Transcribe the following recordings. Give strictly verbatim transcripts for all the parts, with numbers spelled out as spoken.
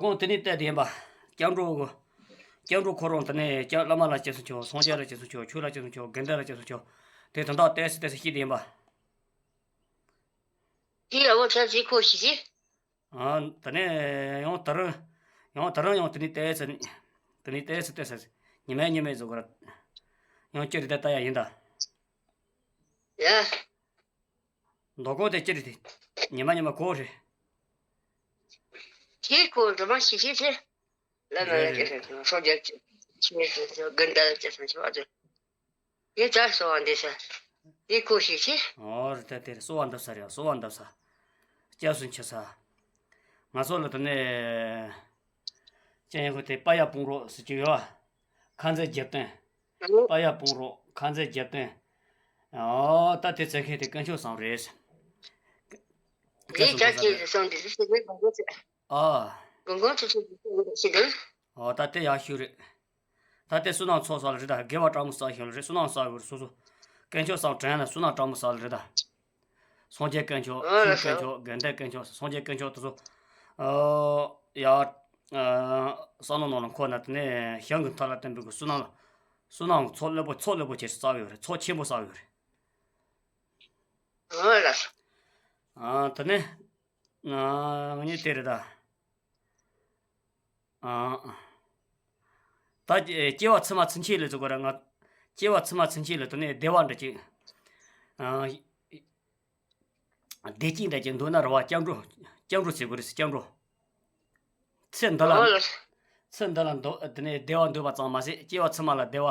གོང་དེ་ནས་བལྟས་དེ་ཡིན་པ། སྐྱབས་འགྲོ་གི། སྐྱབས་འགྲོ་ཁོ་རང་དེ་ནས་སྐྱབས་བླ་མ་ལ་སྐྱབས་སུ་མཆིའོ། སངས་རྒྱས་ལ་སྐྱབས་སུ་མཆིའོ། ཆོས་ལ་སྐྱབས་སུ་མཆིའོ། དགེ་འདུན་ལ་སྐྱབས་སུ་མཆིའོ། དེ་དོན་དག་ཏོག་ཙམ་ཏོག་ཙམ་ཤེས་དེ་ཡིན་པ། དེ་ཡག་པོ་ཆགས་ཅིག་ཁོ་ཤེས་ཀྱི། ཨ། དེ་ནས་ཡང་ད་རུང་། ཡང་ད་རུང་ཡང་དེ་ནས་ཏོག་ཙམ། དེ་ནས་ཏོག་ཙམ་ཏོག་ཙམ། ཉི་མ་ཉི་མ་བཟོ་གི་ར། ཡང་སྤྱིར་དེ་ལྟ་ཡ་ཡིན་ད། ཡ། མདོ་ཁོག་དེ་སྤྱིར་དེ། ཉི་མ་ཉི་མ་ཁོ་རེད། ཁྱེད་ཁོ་འགྲོ་མ་ཤེས་ཤེས་ཆེ། བླ་མ་ལ་རེད་རེད། སྐྱབས་སུ་མཆིའོ། སངས་རྒྱས་ཀྱི་ཆོས་སུ་མཆིའོ། དགེ་འདུན་ལ་སྐྱབས་སུ་མཆིའོ། ཨ་ཙི། དེ་ལྟར་གསོལ་བ་འདེབས་ས། དེ་ཁོ་ཤེས་ཆེ། ཨོ་རེད། ད་དེ་རེད། གསོལ་བ་འདེབས་ས་རེད། གསོལ་བ་འདེབས་ས། སྐྱབས་སུ་མཆི་ས། ང་ཚོ་ལ་དེ་ནས། སྤྱན་ཡོད་ཁོ་དེ་པ་ཡ་སྤུང་རོགས་ཟེར་གྱི་ཡོད། ཁ་འཛིན་རྒྱབ་སྟོན། པ་ཡ་སྤུང་རོགས་ཁ་འཛིན་རྒྱབ་སྟོན། ཨོ་ད་དེ་བྱེད་མཁན་དེ་དཀོན་མཆོག་བཟང་རེད། རེད། ཅག་གིས་བཟང་དེ་ཟེར་ནས་དགོངས་པ་ཚེ། ཨ། དགོངས་པ་ཚེ་ཚེ་ཞིག་འདུག་ཨོ་ད་དེ་ཡག་ཤོས་རེད། ད་དེ་བསོད་ནམས་ཚོགས་བསགས་ལ་རེད་ད། དགེ་བ་དྲག་མོ་བསགས་ཤོས་ལ་རེད། བསོད་ནམས་བསགས་དགོས་རེད། སོ་སོ། དཀོན་མཆོག་བཟང་དྲན་ལ་བསོད་ནམས་དྲག་མོ་བསགས་ལ་རེད་ད། སངས་རྒྱས་དཀོན་མཆོག་ཨ་ཆོས་དཀོན་མཆོག་དགེ་འདུན་དཀོན་མཆོག་སངས་རྒྱས་དཀོན་མཆོག་དེ་ཚོ། ཨོ། ཡ། ཨ། བསམ་བློ་ནང་ལ་འཁོར་ན་དེ་ནས་ཞིང་གི་མཐའ་ལ་བརྟེན་པའི་གི་བསོད་ནམས། བསོད་ནམས་ཚོགས་རླབས་པོ་ཚོགས་རླབས་པོ་ཆེ་བསགས་ཡོད་རེད། ཚོགས་ཆེན་པོ་བསགས་ཡོད་རེད། ཨོ་ལགས། ཨ། དེ་ནས། ཨ། ང་གཉིས་དེ་རེད་ད། ཨ། ད་སྐྱེ་བ་ཕྱི་མ་ཚུན་ཆད་ལ་ཟེར་དགོས་ར་ང་། སྐྱེ་བ་ཕྱི་མ་ཚུན་ཆད་ལ་དེ་ནས་བདེ་བ་འདྲ་ཅིག་ཨ། བདེ་སྐྱིད་འདྲ་ཅིག་འདོད་ན་རེད་བ། སྐྱབས་འགྲོ། སྐྱབས་འགྲོ་བྱེད་དགོས་རེད། སྐྱབས་འགྲོ། ཚེ་འདི་ལ། ཨོ་ལགས། ཚེ་འདི་ལ་འདོད། དེ་ནས་བདེ་བ་འདོད་པ་ཙམ་མ་ཟད། སྐྱེ་བ་ཕྱི་མ་ལ་བདེ་བ།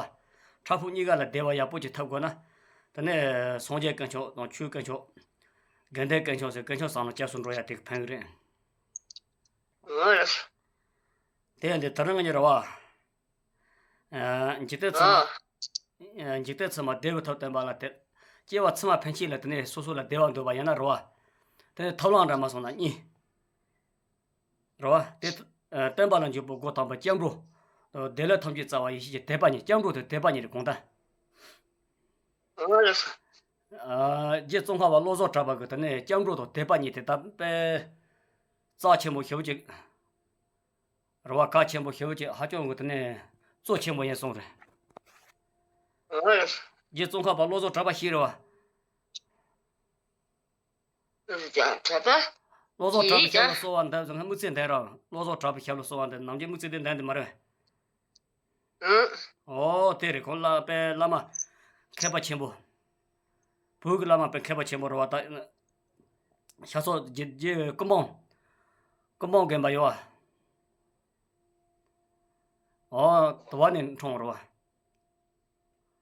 ཕྲུ་གུ་གཉིས་ཀ་ལ་བདེ་བ་ཡག་པོ་ཅིག་ཐོབ་དགོས་ན། དེ་ནས་སངས་རྒྱས་དཀོན་མཆོག་དང་ཆོས་དཀོན་མཆོག་དགེ་འདུན་དཀོན་མཆོག་ཟེར་དཀོན་མཆོག་བཟང་ལ་སྐྱབས་སུ་འགྲོ་ཡ་དེ་གི་ཕན་གི་རེད། ཨོ་ལགས། དེ་ཡང་འདི་ད་རུང་ང་གཉིས་རེད་བ། ཨ། འཇིག་རྟེན་ཕྱི་མ། ཨ། འཇིག་རྟེན་ཕྱི་མ་བདེ་བའི་ཐབས་བསྟན་པ་ལ་དེ། སྐྱེ་བ་ཕྱི་མ་ཕན་ཆད་ལ་དེ་ནས་སོ་སོ་ལ་བདེ་བ་འདོད་པ་ཡིན་ན་རེད་བ། དེ་ནས་ཐབས་ལམ་འདྲ་མ་སོང་ན་གཉིས། རེད་བ། དེ། ཨ། བསྟན་པ་ལ་འཇུག་པའི་སྒོ་དམ་པ་སྐྱབས་འགྲོ། ཨ། བདེ་ལེགས་ཐམས་ཅད་རྩ་བ་ཡེ་ཤེས་ཀྱི་དད་པ་གཉིས། སྐྱབས་འགྲོ་དང་དད་པ་གཉིས་རེད་གོང་ད། ཨ། རྗེ་ཙོང་ཁ་པ་བློ་བཟང་གྲགས་པ་གིས་དེ་ནས་སྐྱབས་འགྲོ་དང་དད་པ་གཉིས་དེ་ད་དཔེ་རྩ་ཆེན་པོ་ཞེ་པོ་ཅིག་རེད་བ། གལ་ཆེན་པོ་ཞེ་པོ་ཅིག་ཧ་ཅང་གི་དེ་ནས་གཙོ་ཆེན་པོ་ཡིན་གསུངས་རེད། ཨ། རྗེ་ཙོང་ཁ་པ་བློ་བཟང་གྲགས་པ་ཞིག་རེད་བ། བློ་བཟང་གྲགས་པ། བློ་བཟང་གྲགས་པའི་ཞབས་ལ་གསོལ་བ་འདེབས་ཟེར་ན་དམིགས་བརྩེ་ལྡན་ར། བློ་བཟང་གྲགས་པའི་ཞབས་ལ་གསོལ་བ་འདེབས། ནམ་རྒྱུན་དམིགས་བརྩེ་དེ་ལྡན་དེ་མ་རེད། ཨང་། ཨོ་དེ་རེད། ཁོང་བླ་དཔེ་བླ་མ་མཁས་པ་ཆེན་པོ། བོད་ཀྱི་བླ་མ་དཔེ་མཁས་པ་ཆེན་པོ་རེད་བ། ད་ཤ་ཚོགས་རྗེ་རྗེ་ཀུན་སྤངས། ཀུན་སྤངས་དགོན་པ་ཡོད་བ། ཨོ་དུ་བ་ནས་འཁྲུངས་རེད་བ།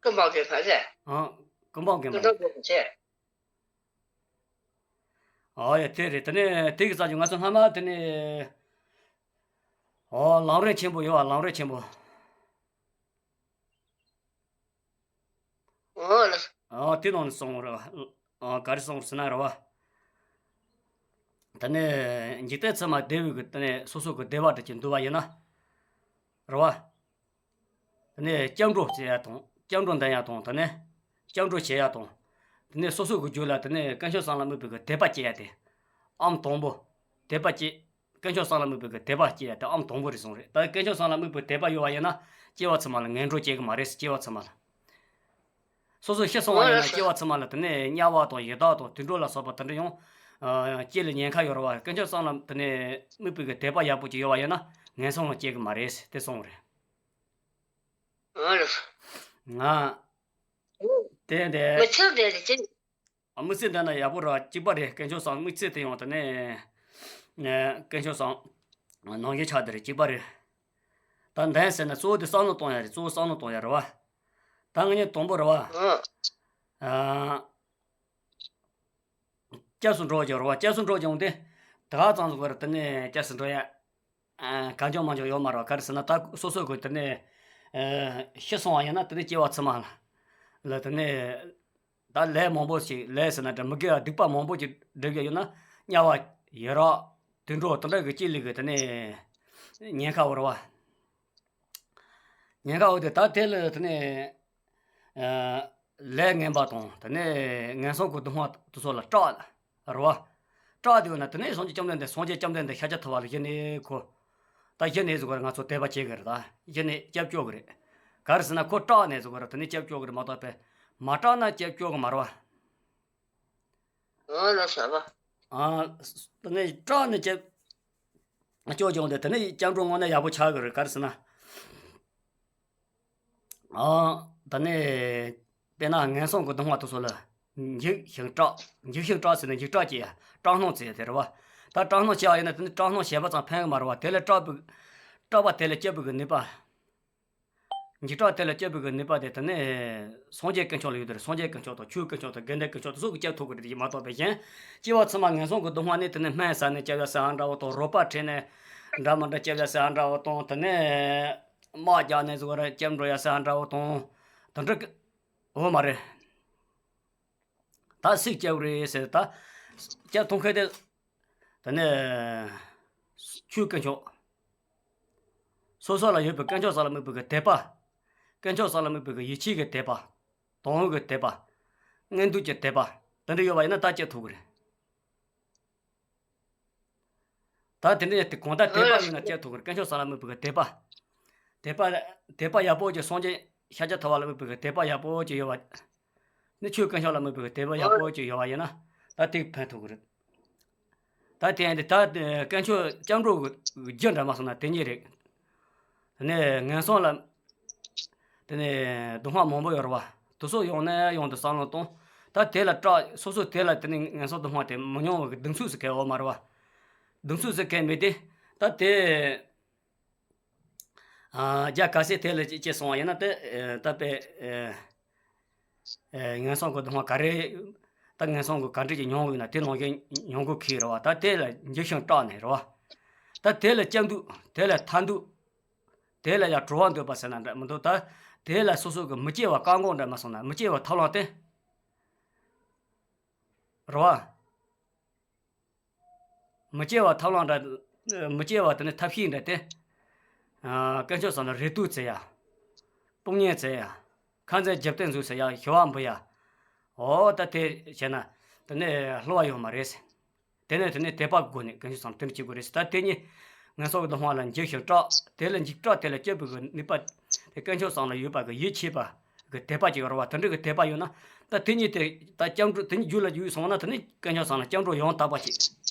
ཀུན་སྤངས་དགོན་པ་རེད། ཨང་། ཀུན་སྤངས་དགོན་པ་ཀུན་རེད། སྤངས་དགོན་པ་རེད། ཨོ་ཡ་དེ་རེད། དེ་ནས་དེ་གི་རྩ་ཆེ་ང་ཚོ་སྔ་མ་དེ་ནས། ཨོ་ལམ་རིམ་ཆེན་པོ་ཡོད་བ། ལམ་རིམ་ཆེན་པོ། ཨོ་ལགས། ཨོ་དེ་ནང་ནས་གསུངས་རེད་བ། ཨོ་ག་རེ་གསུངས་ཟེར་ན་རེད་བ། དེ་ནས་འཇིག་རྟེན་ཚང་མ་བདེ་བའི་གི་དེ་ནས་སོ་སོ་གི་བདེ་བ་དེ་ཅིག་འདོད་པ་ཡིན་ན། རེད་བ། དེ་ནས་སྐྱབས་འགྲོ་བྱེད་ཡ་དང་། སྐྱབས་འགྲོ་འདོན་ཡ་དང་། དེ་ནས་སྐྱབས་འགྲོ་བྱེད་ཡ་དང་། དེ་ནས་སོ་སོ་གི་རྒྱུད་ལ་དེ་ནས་དཀོན་མཆོག་གསུམ་ལ་དམིགས་པའི་གི་དད་པ་སྐྱེ་ཡ་དེ། ཨམ་དང་པོ། དད་པ་སྐྱེ། དཀོན་མཆོག་གསུམ་ལ་དམིགས་པའི་གི་དད་པ་སྐྱེ་ཡ་དེ་ཨམ་དང་པོ་རེད་གསུངས་རེད། ད་དཀོན་མཆོག་གསུམ་ལ་དམིགས་པའི་དད་པ་ཡོད་པ་ཡིན་ན། སྐྱེ་བ་ཕྱི་མ་ལ་ངན་འགྲོ་སྐྱེ་གི་མ་རེད། སྐྱེ་བ་ཕྱི་མ་ལ། སོ་སོ་ཤི་སོང་བ་ཡིན་ན་སྐྱེ་བ་ཕྱི་མ་ལ་དེ་ནས་དམྱལ་བ་དང་ཡི་དྭགས་དང་དུད་འགྲོ་ལ་སོགས་པ་དེ་འདྲ་ཡང་། ཨ། སྐྱེ་ལ་ཉེན་ཁ་ཡོད་རེད་བ། དཀོན་མཆོག་གསུམ་ལ་དེ་ནས་དམིགས་པའི་གི་དད་པ་ཡག་པོ་ཅིག་ཡོད་པ་ཡིན་ན་ངན་སོང་ལ་སྐྱེ་གི་མ་རེད་དེ་གསུངས་རེད། ཨ་ལགས། ང་། དེ་འདྲ། མི་ཚེ་འདི་ལ་ཅི། དམིགས་བསལ་འདི་ན་ཡག་པོ་ར་གཅིག་པ་རེད། དཀོན་མཆོག་གསུམ་དམིགས་བསལ་དེ་ཡང་དེ་ནས། ཨ། དཀོན་མཆོག་གསུམ་ནང་བཞིན་ཆགས་དེ་རེད། གཅིག་པ་རེད། ད་འདོན་ཟེར་ན་གཙོ་བོ་དེ་བསམ་བློ་གཏོང་ཡ་རེད། གཙོ་བོ་བསམ་བློ་གཏོང་ཡ་རེད་བ། ད་ང་གཉིས་དང་པོ་རེད་བ། ཨ། སྐྱབས་སུ་འགྲོ་རྒྱུ་རེད་བ། སྐྱབས་སུ་འགྲོ་རྒྱུ་འོང་དེ། ད་ག་ཙམ་ཟིག་གི་རེད། དེ་ནས་སྐྱབས་སུ་འགྲོ་ཡ། ཨ། གང་བྱུང་མང་བྱུང་ཡོད་མ་རེད་བ། ག་རེ་ཟེར་ན་ད་སོ་སོ་གི་དེ་ནས། ཨ། ཤི་སོང་བ་ཡིན་ན་དེ་ནས་སྐྱེ་བ་ཕྱི་མ་ལ། ལ་དེ་ནས། ད་ལས་མང་པོ་ཞིག་ལས་ཟེར་ན་འདྲ། མི་དགེ་བ་སྡིག་པ་མང་པོ་ཞིག་སྒྲུབ་ཀྱི་ཡོད་ན་དམྱལ་བ་ཡི་རང་དུད་འགྲོ་དེ་འདྲ་གི་སྐྱེ་ལས་གི་དེ་ནས་ཉེན་ཁ་ཡོད་རེད་བ། ཉེན་ཁ་ཡོད་དེ་ད་དེ་ལ་དེ་ནས། ཨ། ལས་ངན་པ་དང་དེ་ནས་ངན་སོང་གི་སྡུག་བསྔལ་དེ་ཚོ་ལ་སྐྲག་རེད་བ། སྐྲག་དེ་ཡོད་ན་དེ་ནས་སངས་རྒྱས་བཅོམ་ལྡན་འདས། སངས་རྒྱས་བཅོམ་ལྡན་འདས་ཤཱཀྱ་ཐུབ་པ་ལ་ཞུས་ནས་ཁོ། ད་གཞི་ནས་ཟེར་དགོས་རེད། ང་ཚོ་དད་པ་བྱེད་གི་རེད། ད་གཞི་ནས་སྐྱབས་བཅོལ་གི་རེད། ག་རེ་ཟེར་ན་ཁོ་སྐྲག་ནས་ཟེར་དགོས་རེད། དེ་ནས་སྐྱབས་བཅོལ་གི་རེད་མ་གཏོགས་པས་མ་སྐྲག་ན་སྐྱབས་བཅོལ་གི་མ་རེད་བ། ཨོ་ལ་ས་བ། ཨ། དེ་ནས་སྐྲག་ནས་སྐྱབས་བཅོལ་བྱུང་སྟེ་དེ་ནས་སྐྱབས་འགྲོ་དངོས་གནས་ཡག་པོ་ཆགས་གི་རེད། ག་རེ་ཟེར་ན། ཨ། ད་ནི། དཔེར་ན་ངན་སོང་གི་སྡུག་བསྔལ་དེ་ཚོ་ལ། འཇིགས་ཤིང་སྐྲག་འཇིགས་ཤིང་སྐྲག་ཟེར་ན་འཇིགས་སྐྲག་སྐྱེ་ཡ། སྐྲག་སྣང་སྐྱེ་ཡ་དེ་རེད་བ། ད་སྐྲག་སྣང་སྐྱེ་བ་ཡིན་ན་དེ་ནི་སྐྲག་སྣང་བྱས་པ་ཙམ་ཕན་གི་མ་རེད་བ། དེ་ལས་སྐྲག་པའི། སྐྲག་པ་དེ་ལས་སྐྱོབ་པའི་གི་ནུས་པ། འཇིགས་སྐྲག་དེ་ལས་སྐྱོབ་པའི་གི་ནུས་པ་དེ་དེ་ནི། སངས་རྒྱས་དཀོན་མཆོག་ལ་ཡོད་དེ་རེད། སངས་རྒྱས་དཀོན་མཆོག་དང་ཆོས་དཀོན་མཆོག་དང་དགེ་འདུན་དཀོན་མཆོག་དེ་ཚོ་གིས་སྐྱོབ་ཐུབ་གི་རེད་མ་གཏོགས་པའི་གཞན། སྐྱེ་བ་ཕྱི་མ་ངན་སོང་གི་སྡུག་བསྔལ་ནི་དེ་ནི་སྨན་ཟ་ནས་སྐྱོབ་ཡ་ཟེར་ཡ་འདྲ་བོ་དང་། རོགས་པ་ཁྲིད་ནས་འདྲ་མི་འདྲ་སྐྱོབ་ཡ་ཟེར་ཡ་འདྲ་བོ་དང་། དེ་ནི། དམག་རྒྱག་ནས་ཟེར་བ་ར་སྐྱབས་འགྲོ་ཡ་ཟེར་ཡ་འདྲ་བོ་དང་། དེ་འདྲ་གི། འོ་མ་རེད། ད་སུས་སྐྱབས་རེད་ཟེར་ད། སྐྱབས་ཐུབ་མཁན་དེ། དེ་ནས། ཆོས་དཀོན་མཆོག་སོ་སོ་ལ་ཡོད་པའི་དཀོན་མཆོག་གསུམ་ལ་དམིགས་པའི་གི་དད་པ། དཀོན་མཆོག་གསུམ་ལ་དམིགས་པའི་གི་ཡིད་ཆེས་ཀྱི་དད་པ། དང་བའི་གི་དད་པ། མངོན་འདོད་ཀྱི་དད་པ། དེ་འདྲ་ཡོད་པ་ཡིན་ན་ད་སྐྱབས་ཐུབ་གི་རེད། ད་དེ་འདྲ་ཡིན་ཏེ་གང་ལྟར་དད་པ་ཡོད་ན་སྐྱབས་ཐུབ་ཀྱི་རེད། དཀོན་མཆོག་གསུམ་ལ་དམིགས་པའི་གི་དད་པ། དད་པ། དད་པ་ཡག་པོ་ཅིག་སངས་རྒྱས་ཤཱཀྱ་ཐུབ་པ་ལ་དམིགས་པའི་གི་དད་པ་ཡག་པོ་ཅིག་ཡོད་པ། ནི་ཆོས་དཀོན་མཆོག་ལ་དམིགས་པའི་གི་དད་པ་ཡག་པོ་ཅིག་ཡོད་པ་ཡིན་ན་ད་དེ་ཕན་ཐོགས་ཀྱི་རེད། ད་དེ་ཡིན་ཏེ་ད་དཀོན་མཆོག་སྐྱབས་འགྲོ་གི་རྒྱུ་འདྲ་མ་སོང་ན་དེ་གཉིས་རེད། དེ་ནས་ངན་སོང་ལ། དེ་ནས་སྡུག་བསྔལ་མང་པོ་ཡོད་རེད་བ། དེ་ཚོ་ཡོང་ནས་ཡོང་དུ་བསམ་བློ་གཏོང་། ད་དེ་ལ་སྐྲག་སོ་སོ་དེ་ལ་དེ་ནས་ངན་སོང་སྡུག་བསྔལ་དེ་མི་མྱོང་བའི་གདེང་ཚོད་ཟེར་མཁན་ཡོད་མ་རེད་བ། གདེང་ཚོད་ཟེར་མཁན་མེད་དེ། ད་དེ། ཨ། རྒྱ་ག་ཚད་དེ་ལ་སྐྱེས་སོང་བ་ཡིན་ན་དེ་ད་དཔེ། ཨ། ངན་སོང་གི་སྡུག་བསྔལ་ག་རེ། ད་ངན་སོང་གི་ག་འདྲ་ཅིག་མྱོང་གི་ཡོད་ན་དེ་ནང་བཞིན་མྱོང་དགོས་ཀྱི་རེད་བ། ད་དེ་ལ་འཇིགས་ཤིང་སྐྲག་ནས་རེད་བ། ད་དེ་ལ་སྐྱབས་འདུག་དེ་ལ་ཐར་འདུག་དེ་ལ་ཡང་གྲོལ་བ་འདོད་པ་ཟེར་ན་འདྲ་མི་འདུག་ད་དེ་ལ་སོ་སོ་གི་མི་སྐྱེ་བ་བཀག་འགོག་འདྲ་མ་སོང་ན་མི་སྐྱེ་བ་ཐབས་ལམ་དེ། རེད་བ། མི་སྐྱེ་བ་ཐབས་ལམ་འདྲ། མི་སྐྱེ་བ་དེ་ནི་ཐབས་ཤེས་འདྲ་སྟེ། ཨ། དཀོན་མཆོག་གསུམ་ལ་རེ་ལྟོས་བྱེད་ཡ། སྤོང་ཉེན་བྱེད་ཡ། ཁ་འཛིན་རྒྱབ་རྟེན་འཛུགས་བྱེད་ཡ། ཞི་བ་འབུལ་ཡ། འོ་ད་དེ་བྱས་ན། དེ་ནི་བསླུ་བ་ཡོད་མ་རེད། དེ་ནི་དེ་ནི་དད་པ་སྒོ་ནས་དཀོན་མཆོག་གསུམ་དོན་གཅིག་པུ་རེད། ད་དེ་ཉིད་ངན་སོང་གི་སྡུག་བསྔལ་ལ་འཇིགས་ཤིང་སྐྲག་དེ་ལ་འཇིགས་སྐྲག་དེ་ལ་སྐྱོབ་པའི་གི་ནུས་པ། དེ་དཀོན་མཆོག་གསུམ་ལ་ཡོད་པ་གི་ཡིད་ཆེས་པ། གི་དད་པ་ཅིག་ཡོད་རེད་བ། དེ་འདྲ་གི་དད་པ་ཡོད་ན། ད་དེ་ཉིད་དེ་ད་སྐྱབས་འགྲོ་དེ་ཉིད་རྒྱུད་ལ་ཡོད་སོང་ན་དེ་ནི་དཀོན་མཆོག་གསུམ་ལ་སྐྱབས་འགྲོ་ཡང་དག་པ་ཅིག་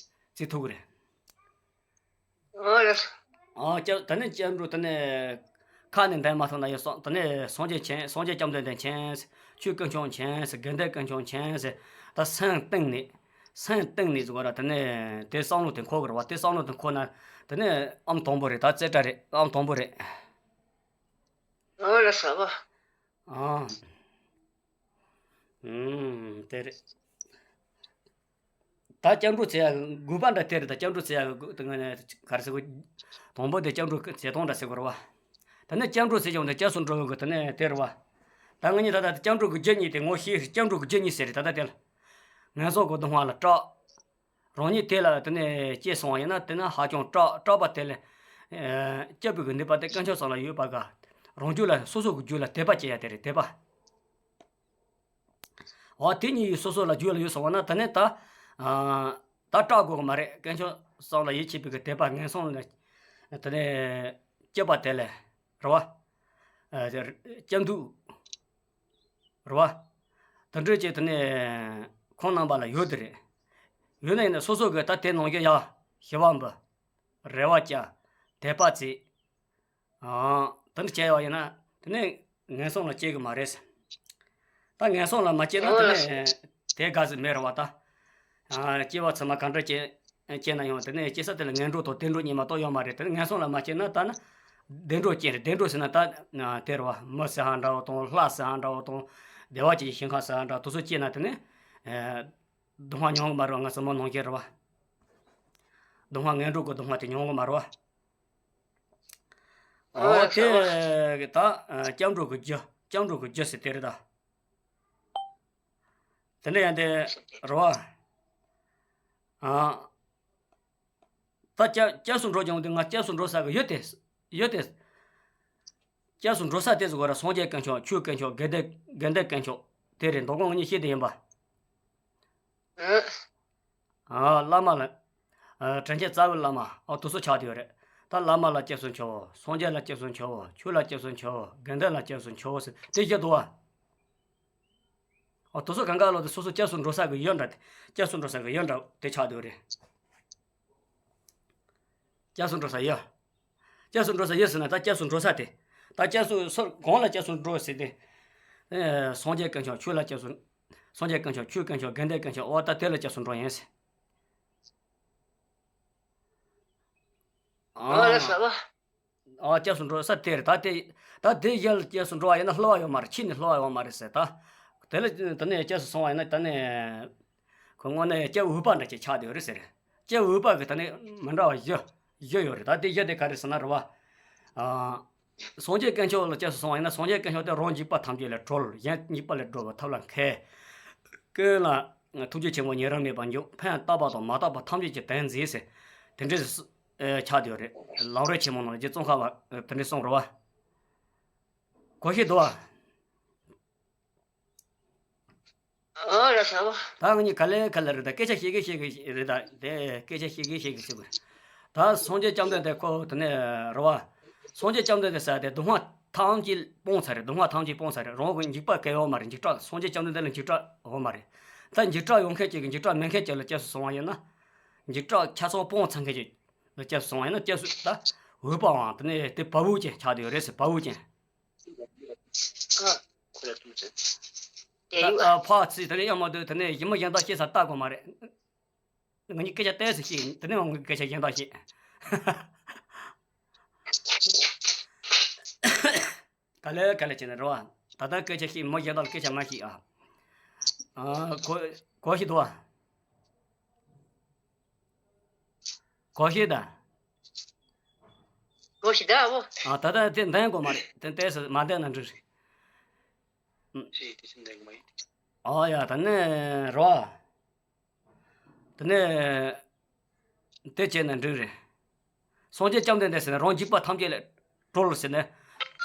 བྱེད་ཐུབ་གི་རེད། ཨོ་ལགས། ཨོ་སྐྱབས་ད་ནི་སྐྱབས་འགྲོ་དེ་ནི་ཁ་ནས་འདོན་མ་ཐུབ་ན་ཡང་སོང་། དེ་ནི་སངས་རྒྱས་མཁྱེན། སངས་རྒྱས་སྐྱབས་མདུན་དེ་མཁྱེན། ཆོས་དཀོན་མཆོག་མཁྱེན། དགེ་འདུན་དཀོན་མཆོག་མཁྱེན། ད་སེམས་གཏིང་ནས། སེམས་གཏིང་ནས་ཟེར་བ་ར་དེ་ནི་དེ་བསམ་བློ་དེ་འཁོར་གི་རེད་བ། དེ་བསམ་བློ་དེ་འཁོར་ན་དེ་ནི་ཨམ་དང་པོ་རེད། ད་རྩེ་གྲ་རེད། ཨམ་དང་པོ་རེད། ཨོ་ལགས་ས་བ། ཨང་། ཨུམ། དེ་རེད། ད་སྐྱབས་འགྲོ་བྱེད་ཡ་དགོས་པ་འདྲ་དེ་རེད། ད་སྐྱབས་འགྲོ་བྱེད་ཡ་དགོས་དེ་ང་ནས་ག་རེ་ཟེར་དགོས། དང་པོ་དེ་སྐྱབས་འགྲོ་བྱེད་སྟངས་འདྲ་ཟེར་དགོས་རེད་བ། ད་ནི་སྐྱབས་འགྲོ་བྱེད་ཀྱང་དེ་སྐྱབས་སུ་འགྲོ་བའི་དེ་ནས་དེ་རེད་བ། ད་ང་གཉིས་ད་ལྟ་སྐྱབས་འགྲོ་གི་རྒྱུ་གཉིས་དེ་ངོ་ཤེས། སྐྱབས་འགྲོ་གི་རྒྱུ་གཉིས་ཟེར་རེད། ད་ལྟ་དེ་ལ་ངན་སོང་གི་སྡུག་བསྔལ་ལ་སྐྲག་རང་ཉིད་དེ་ལ་དེ་ནས་སྐྱེས་སོང་བ་ཡིན་ན་དེ་ནི་ཧ་ཅང་སྐྲག་སྐྲག་པ་དེ་ལས། ཨ། སྐྱོབ་པའི་གི་ནུས་པ་དེ་དཀོན་མཆོག་གསུམ་ལ་ཡོད་པ་ག་རང་རྒྱུད་ལ་སོ་སོ་གི་རྒྱུད་ལ་དད་པ་སྐྱེ་ཡ་དེ་རེད། དད་པ། འོ་དེ་གཉིས་སོ་སོ་ལ་རྒྱུད་ལ་ཡོད་སོང་བ་ན་དེ་ནས་ད། ཨ། ད་སྐྲག་དགོས་གི་མ་རེད། དཀོན་མཆོག་གསུམ་ལ་ཡིད་ཆེས་པའི་གི་དད་པ་ངན་སོང་ལ་དེ་ནས་སྐྱོབ་པ་དེ་ལས་རེད་བ། ཨ། སྐྱབས་འདུག་རེད་བ། དེ་འདྲ་ཅིག་དེ་ནས་ཁོང་རྣམ་པ་ལ་ཡོད་དེ་རེད། ཡོད་ན་ཡིན་ན་སོ་སོ་གིས་ད་དེ་ནང་བཞིན་ཡ་ཞི་བ་འབུལ། རེ་བ་བཅའ། དད་པ་བྱེད། ཨང་། དེ་འདྲ་བྱས་པ་ཡིན་ན་དེ་ནས་ངན་སོང་ལ་སྐྱེ་གི་མ་རེད། ད་ངན་སོང་ལ་མ་སྐྱེས་ན་དེ་ནས་དེ་དགའ་ཟིག་མེད་རེད་བ་ད། ཨ། སྐྱེ་བ་ཕྱི་མ་གང་འདྲ་སྐྱེ་སྐྱེས་ན་ཡང་དེ་ནས་སྐྱེ་ས་དེ་ལ་ངན་འགྲོ་དང་བདེ་འགྲོ་གཉིས་མ་གཏོགས་ཡོད་མ་རེད། དེ་ནས་ངན་སོང་ལ་མ་སྐྱེས་ན་ད་ནི་བདེ་འགྲོ་སྐྱེ་རེད། བདེ་འགྲོ་ཟེར་ན་ད་དེ་རེད་བ། མི་ཟེར་ཧ་འདྲ་བོ་དང་། ལྷ་ཟེར་ཧ་འདྲ་བོ་དང་། བདེ་བ་ཅན་གྱི་ཞིང་ཁམས་ཟེར་ཧ་འདྲ་བོ་དེ་ཚོ་སྐྱེས་ན་དེ་ནས། ཨ། སྡུག་བསྔལ་མྱོང་གི་མ་རེད་བ། ང་ཚོ་མི་ནང་བཞིན་རེད་བ། སྡུག་བསྔལ་ངན་འགྲོ་གི་སྡུག་བསྔལ་དེ་མྱོང་གི་མ་རེད་བ། ཨོ་དེ་ད་སྐྱབས་འགྲོ་གི་རྒྱུ། སྐྱབས་འགྲོ་གི་རྒྱུ་ཟེར་དེ་རེད་ད། དེ་འདྲ་ཡང་དེ་རེད་བ། ཨ། ད་སྐྱབས་སྐྱབས་སུ་འགྲོ་ཀྱང་དེ་ང་སྐྱབས་སུ་འགྲོ་ས་གི་ཡོད་དེ། ཡོད་དེ། སྐྱབས་སུ་འགྲོ་ས་དེ་ཚོ་ག་ར་སངས་རྒྱས་དཀོན་མཆོག་ཆོས་དཀོན་མཆོག་དགེ་འདུན་དགེ་འདུན་དཀོན་མཆོག་དེ་རེད། མདོ་སྒོམ་ང་གཉིས་བཤད་དེ་ཡིན་པ། ཨ། བླ་མ་ལ། ཨ། དྲིན་ཅན་རྩ་བའི་བླ་མ། ཨ། དེ་ཚོ་ཆགས་བསྡད་ཡོད་རེད། ད་བླ་མ་ལ་སྐྱབས་སུ་མཆིའོ། སངས་རྒྱས་ལ་སྐྱབས་སུ་མཆིའོ། ཆོས་ལ་སྐྱབས་སུ་མཆིའོ། དགེ་འདུན་ལ་སྐྱབས་སུ་མཆིའོ་ཟེར་དེ་བཞིན་དུ་བ། ཨོ་དེ་ཚོ་གང་ག་ལོ་དེ་སོ་སོ་སྐྱབས་སུ་འགྲོ་ས་གི་ཡུལ་འདྲ་དེ་སྐྱབས་སུ་འགྲོ་ས་གི་ཡུལ་འདྲ་དེ་ཆགས་འདུག་རེད། སྐྱབས་སུ་འགྲོ་ས་ཡུལ། སྐྱབས་སུ་འགྲོ་ས་ཡུལ་ཟེར་ན་ད་སྐྱབས་སུ་འགྲོ་ས་དེ། ད་སྐྱབས་སུ་སོ་གང་ལ་སྐྱབས་སུ་འགྲོ་ཟེར་ཏེ། ཨེ་སངས་རྒྱས་དཀོན་མཆོག་ཆོས་ལ་སྐྱབས་སུ། སངས་རྒྱས་དཀོན་མཆོག་ཆོས་དཀོན་མཆོག་དགེ་འདུན་དཀོན་མཆོག་ཨོ་ད་དེ་ལ་སྐྱབས་སུ་འགྲོ་ཡིན་ཟེར། ཨ་ལ་ས་བ། ཨ་སྐྱབས་སུ་འགྲོ་ས་དེ་རེད་ད་དེ། ད་དེ་ཡར་སྐྱབས་སུ་འགྲོ་བ་ཡིན་ན་སླུ་བ་ཡོད་མ་རེད། ཕྱིས་ནས་སླུ་བ་ཡོད་མ་རེད་ཟེར་ད། དེ་ལ་དེ་ནས་སྐྱབས་སུ་སོང་བ་ཡིན་ན་ད་ནས། ཁོ་དངོས་གནས་སྐྱབས་འོས་པ་འདྲ་ཅིག་ཆགས་བསྡད་ཡོད་རེད་ཟེར། སྐྱབས་འོས་པ་གི་ད་ནས་མི་འདྲ་བ་བཞི། བཞི་ཡོད་རེད་ད་དེ་བཞི་དེ་ག་རེ་ཟེར་ན་རེད་བ། ཨ། སངས་རྒྱས་དཀོན་མཆོག་ལ་སྐྱབས་སུ་སོང་བ་ཡིན་ན་སངས་རྒྱས་དཀོན་མཆོག་དེ་རང་འཇིགས་པ་ཐམས་ཅད་ལས་སྒྲོལ། གཞན་འཇིགས་པ་ལས་སྒྲོལ་བའི་ཐབས་ལ་མཁས། ཀུན་ལ་ཐུགས་རྗེ་ཆེན་པོ་ཉེ་རིང་མེད་པར་འཇུག་ཕན་བཏགས་པ་དང་མ་བཏགས་པ་ཐམས་ཅད་ཀྱི་དོན་མཛད་ཟེར། དེ་འདྲའི་ཆགས་བསྡད་ཡོད་རེད། ལམ་རིམ་ཆེན་མོ་ནང་རྗེ་ཙོང་ཁ་པ་དེ་འདྲའི་གསུངས་རེད་བ། གོ་ཤེས་འདུག་བ། ཨོ་ར་ས་བ། ད་ང་གཉིས་ག་ལེ་ག་ལེ་རེད་ད་སྐད་ཆ་བཤད་གི་བཤད་གི་རེད་ད་དེ་སྐད་ཆ་བཤད་གི་བཤད་གི་ཟེར་བ། ད་སངས་རྒྱས་བཅོམ་ལྡན་འདས་ཁོ་དེ་ནས་རེད་བ། སངས་རྒྱས་བཅོམ་ལྡན་འདས་ཟེར་དེ་སྡུག་བསྔལ་ཐམས་ཅད་སྤངས་ཚར་རེད། སྡུག་བསྔལ་ཐམས་ཅད་སྤངས་ཚར་རེད། རང་གི་འཇིགས་པ་གང་ཡང་ཡོད་མ་རེད། འཇིགས་སྐྲག་སངས་རྒྱས་བཅོམ་ལྡན་འདས་ལ་འཇིགས་སྐྲག་ཡོད་མ་རེད། ད་འཇིགས་སྐྲག་ཡོད་མཁན་ཅིག་གི་འཇིགས་སྐྲག་མེད་མཁན་ཅིག་ལ་སྐྱབས་སུ་སོང་བ་ཡིན་ན། འཇིགས་སྐྲག་ཆ་ཚང་སྤངས་ཚར་མཁན་ཅིག་ལ་སྐྱབས་སུ་སོང་བ་ཡིན་ན་སྐྱབས་སུ་ད་འོས་པའང་དེ་ནས་དེ་བབ་པོ་ཅན་ཆགས་བསྡད་ཡོད་རེད་ཟེར། བབ་པོ་ཅན། ཨ། ཁོ་ལ་ཐུག་ཚེ། དེ་ད་ཡིན་པ། ཨ་ཕ་ཚིག་དེ་ནས་ཡང་མ་འདུག་དེ་ནས་ཡིན་མོ་གཞན་དག་ཤེས་ས་ལྟ་དགོས་མ་རེད། ང་གཉིས་སྐད་ཆ་ཏོག་ཙམ་བཤད་ཡིན། དེ་ནས་ང་གཉིས་སྐད་ཆ་གཞན་དག་བཤད། ག་ལེ་ག་ལེ་བྱས་ནས་རེད་བ། ད་ལྟ་སྐད་ཆ་བཤད། མོ་གཞན་དག་ལ་སྐད་ཆ་མ་བཤད་ཨ། ཨ་གོ་གོ་ཤེས་འདུག་བ། གོ་ཤེས་ད། གོ་ཤེས་ད་འོ། ཨ་ད་ལྟ་དེ་འདོན་དགོས་མ་རེད། དེ་ཏོག་ཙམ་མ་འདོན་ན་འགྲིག་རེད། ཨོ་ཡ་ད་ནི་རོ། དེ་ནས་དེ་བྱས་ན་འགྲིག་རེད། སངས་རྒྱས་བཅོམ་ལྡན་འདས་ཟེར་ན་རང་འཇིགས་པ་ཐམས་ཅད་ལས་སྒྲོལ་ཟེར་ནས།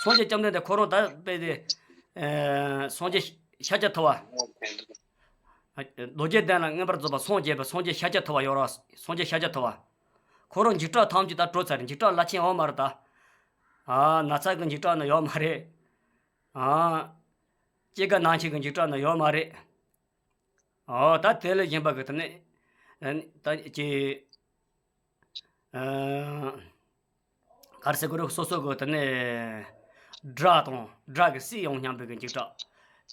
སངས་རྒྱས་བཅོམ་ལྡན་འདས་ཁོ་རང་ད་དཔེ་དེ། ཨ་སངས་རྒྱས་ཤཱཀྱ་ཐུབ་པ། རྡོ་རྗེ་གདན་ལ་མངོན་པར་རྫོགས་པར་སངས་རྒྱས་པའི་སངས་རྒྱས་ཤཱཀྱ་ཐུབ་པ་ཡོད་རེད་བ། སངས་རྒྱས་ཤཱཀྱ་ཐུབ་པ། ཁོ་རང་འཇིགས་སྐྲག་ཐམས་ཅད་ད་སྒྲོལ་ཚར་རེད། འཇིགས་སྐྲག་རླབས་ཆེན་ཡོད་མ་རེད་ད། ཨ་ན་ཚ་གི་འཇིགས་སྐྲག་ནི་ཡོད་མ་རེད། ཨ་སྐྱེ་རྒ་ན་འཆི་གི་འཇིགས་སྐྲག་ནི་ཡོད་མ་རེད། ཨོ་ད་དེ་ལས་གཞན་པ་གི་དེ་ནས་ཨ་ད་ཀྱི་ཨ་ག་རེ་ཟེར་དགོས་རེད། སོ་སོ་གི་དེ་ནས་དགྲ་དང་དགྲ་གི་སྲིད་ཡོང་སྙམ་པའི་གི་འཇིགས་སྐྲག་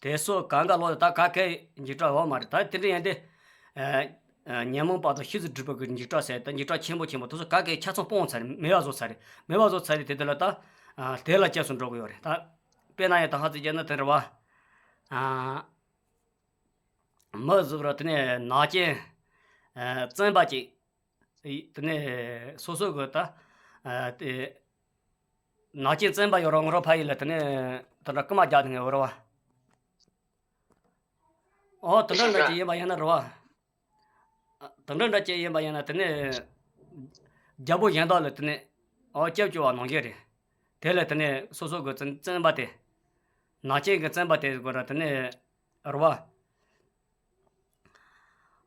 དེ་སོགས་གང་ག་ལོ་ད་ག་གེ་འཇིགས་སྐྲག་ཡོད་མ་རེད། ད་དེ་འདྲ་ཡིན་ཏེ་ཨ་ཨ་ཉོན་མོངས་པ་དང་ཤེས་རིག་སྒྲིབ་པ་གི་འཇིགས་སྐྲག་ཟེར་ད་འཇིགས་སྐྲག་ཆེན་པོ་ཆེན་པོ་དེ་ཚོ་ག་གེ་ཆ་ཚང་སྤོང་ཚར་རེད། མེད་པ་བཟོ་ཚར་རེད། མེད་པ་བཟོ་ཚར་རེད། དེ་དེ་ལ་ད་ཨ་དེ་ལ་སྐྱབས་སུ་འགྲོ་གི་ཡོད་རེད། ད་དཔེར་ན་ཡང་ད་ཧ་ཙི་བྱས་ན་དེ་རེད་བ། ཨ། མི་གཟུགས་ར་དེ་ནས་ནག་ཅན། ཨ་བཙན་པ་ཅིག་དེ་ནས་སོ་སོ་གི་ད། ཨ་དེ། ནག་ཅན་བཙན་པ་ཡོད་ར་ངོ་ར་ཕ་ཡུལ་ལ་དེ་ནས་དེ་འདྲ་རྐུ་མ་རྒྱག་དེ་ངས་འོ་ར་བ། ཨོ་དེ་འདྲ་འདྲ་ཅིག་ཡིན་པ་ཡིན་ན་ར་བ། དེ་འདྲ་འདྲ་ཅིག་ཡིན་པ་ཡིན་ན་དེ་ནས། རྒྱལ་པོ་གཞན་དག་ལ་དེ་ནས། ཨོ་སྐྱབས་བཅོལ་བ་ནང་བཞིན་རེད། དེ་ལ་དེ་ནས་སོ་སོ་གི་བཙན་བཙན་པ་དེ། ནག་ཅན་གྱི་བཙན་པ་དེ་དགོས་ར་དེ་ནས། རུ་བ།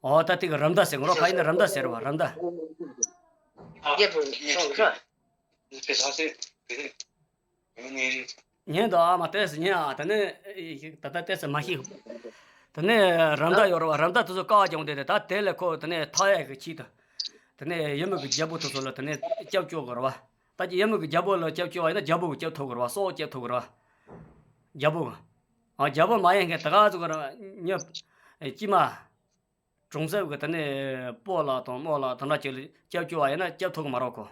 ཨོ་ད་དེ་གི་རམ་མདའ་ཟེར་ངོ་ར་ཕ་ཡུལ་ནས་རམ་མདའ་ཟེར་བ་རམ་མདའ། རྒྱལ་པོ་སོང་ཤོག་ཉན་དང་ཨ་མ་ཏོག་ཙམ་ཉན་ཨ། ད་ནི་ད་ལྟ་ཏོག་ཙམ་མ་ཤེས། ད་ནི་རམ་མདའ་ཡོད་རེད་བ། རམ་མདའ་དེ་ཚོ་ཀ་བ་བརྒྱངས་ཏེ་ད་དེ་ལས་ཁོ་ད་ནི་ཐར་ཡག་གི་ཆེད་དུ། ད་ནི་ཡུལ་མི་གི་རྒྱལ་པོ་དེ་ཚོ་ལ་ད་ནི་སྐྱབས་བཅོལ་དགོས་རེད་བ། ད་ཀྱི་ཡུལ་མི་གི་རྒྱལ་པོ་ལ་སྐྱབས་བཅོལ་བ་ཡིན་ན་རྒྱལ་པོ་གི་སྐྱབས་ཐོབ་དགོས་རེད་བ། སྲོག་སྐྱབས་ཐོབ་དགོས་རེད་བ། རྒྱལ་པོ་གི། ཨ་རྒྱལ་པོ་མ་ཡིན་མཁན་ད་ག་ཚོད་གི་རེད་བ། མྱི། དཀྱུས་མ། གྲོང་གསེབ་ཀྱི་དེ་ནས་སྤོ་ལགས་དང་རྨོ་ལགས་དེ་འདྲ་ཅིག་ལ་སྐྱབས་བཅོལ་བ་ཡིན་ན་སྐྱབས་ཐོབ་ཀྱི་མ་རེད་ཁོ།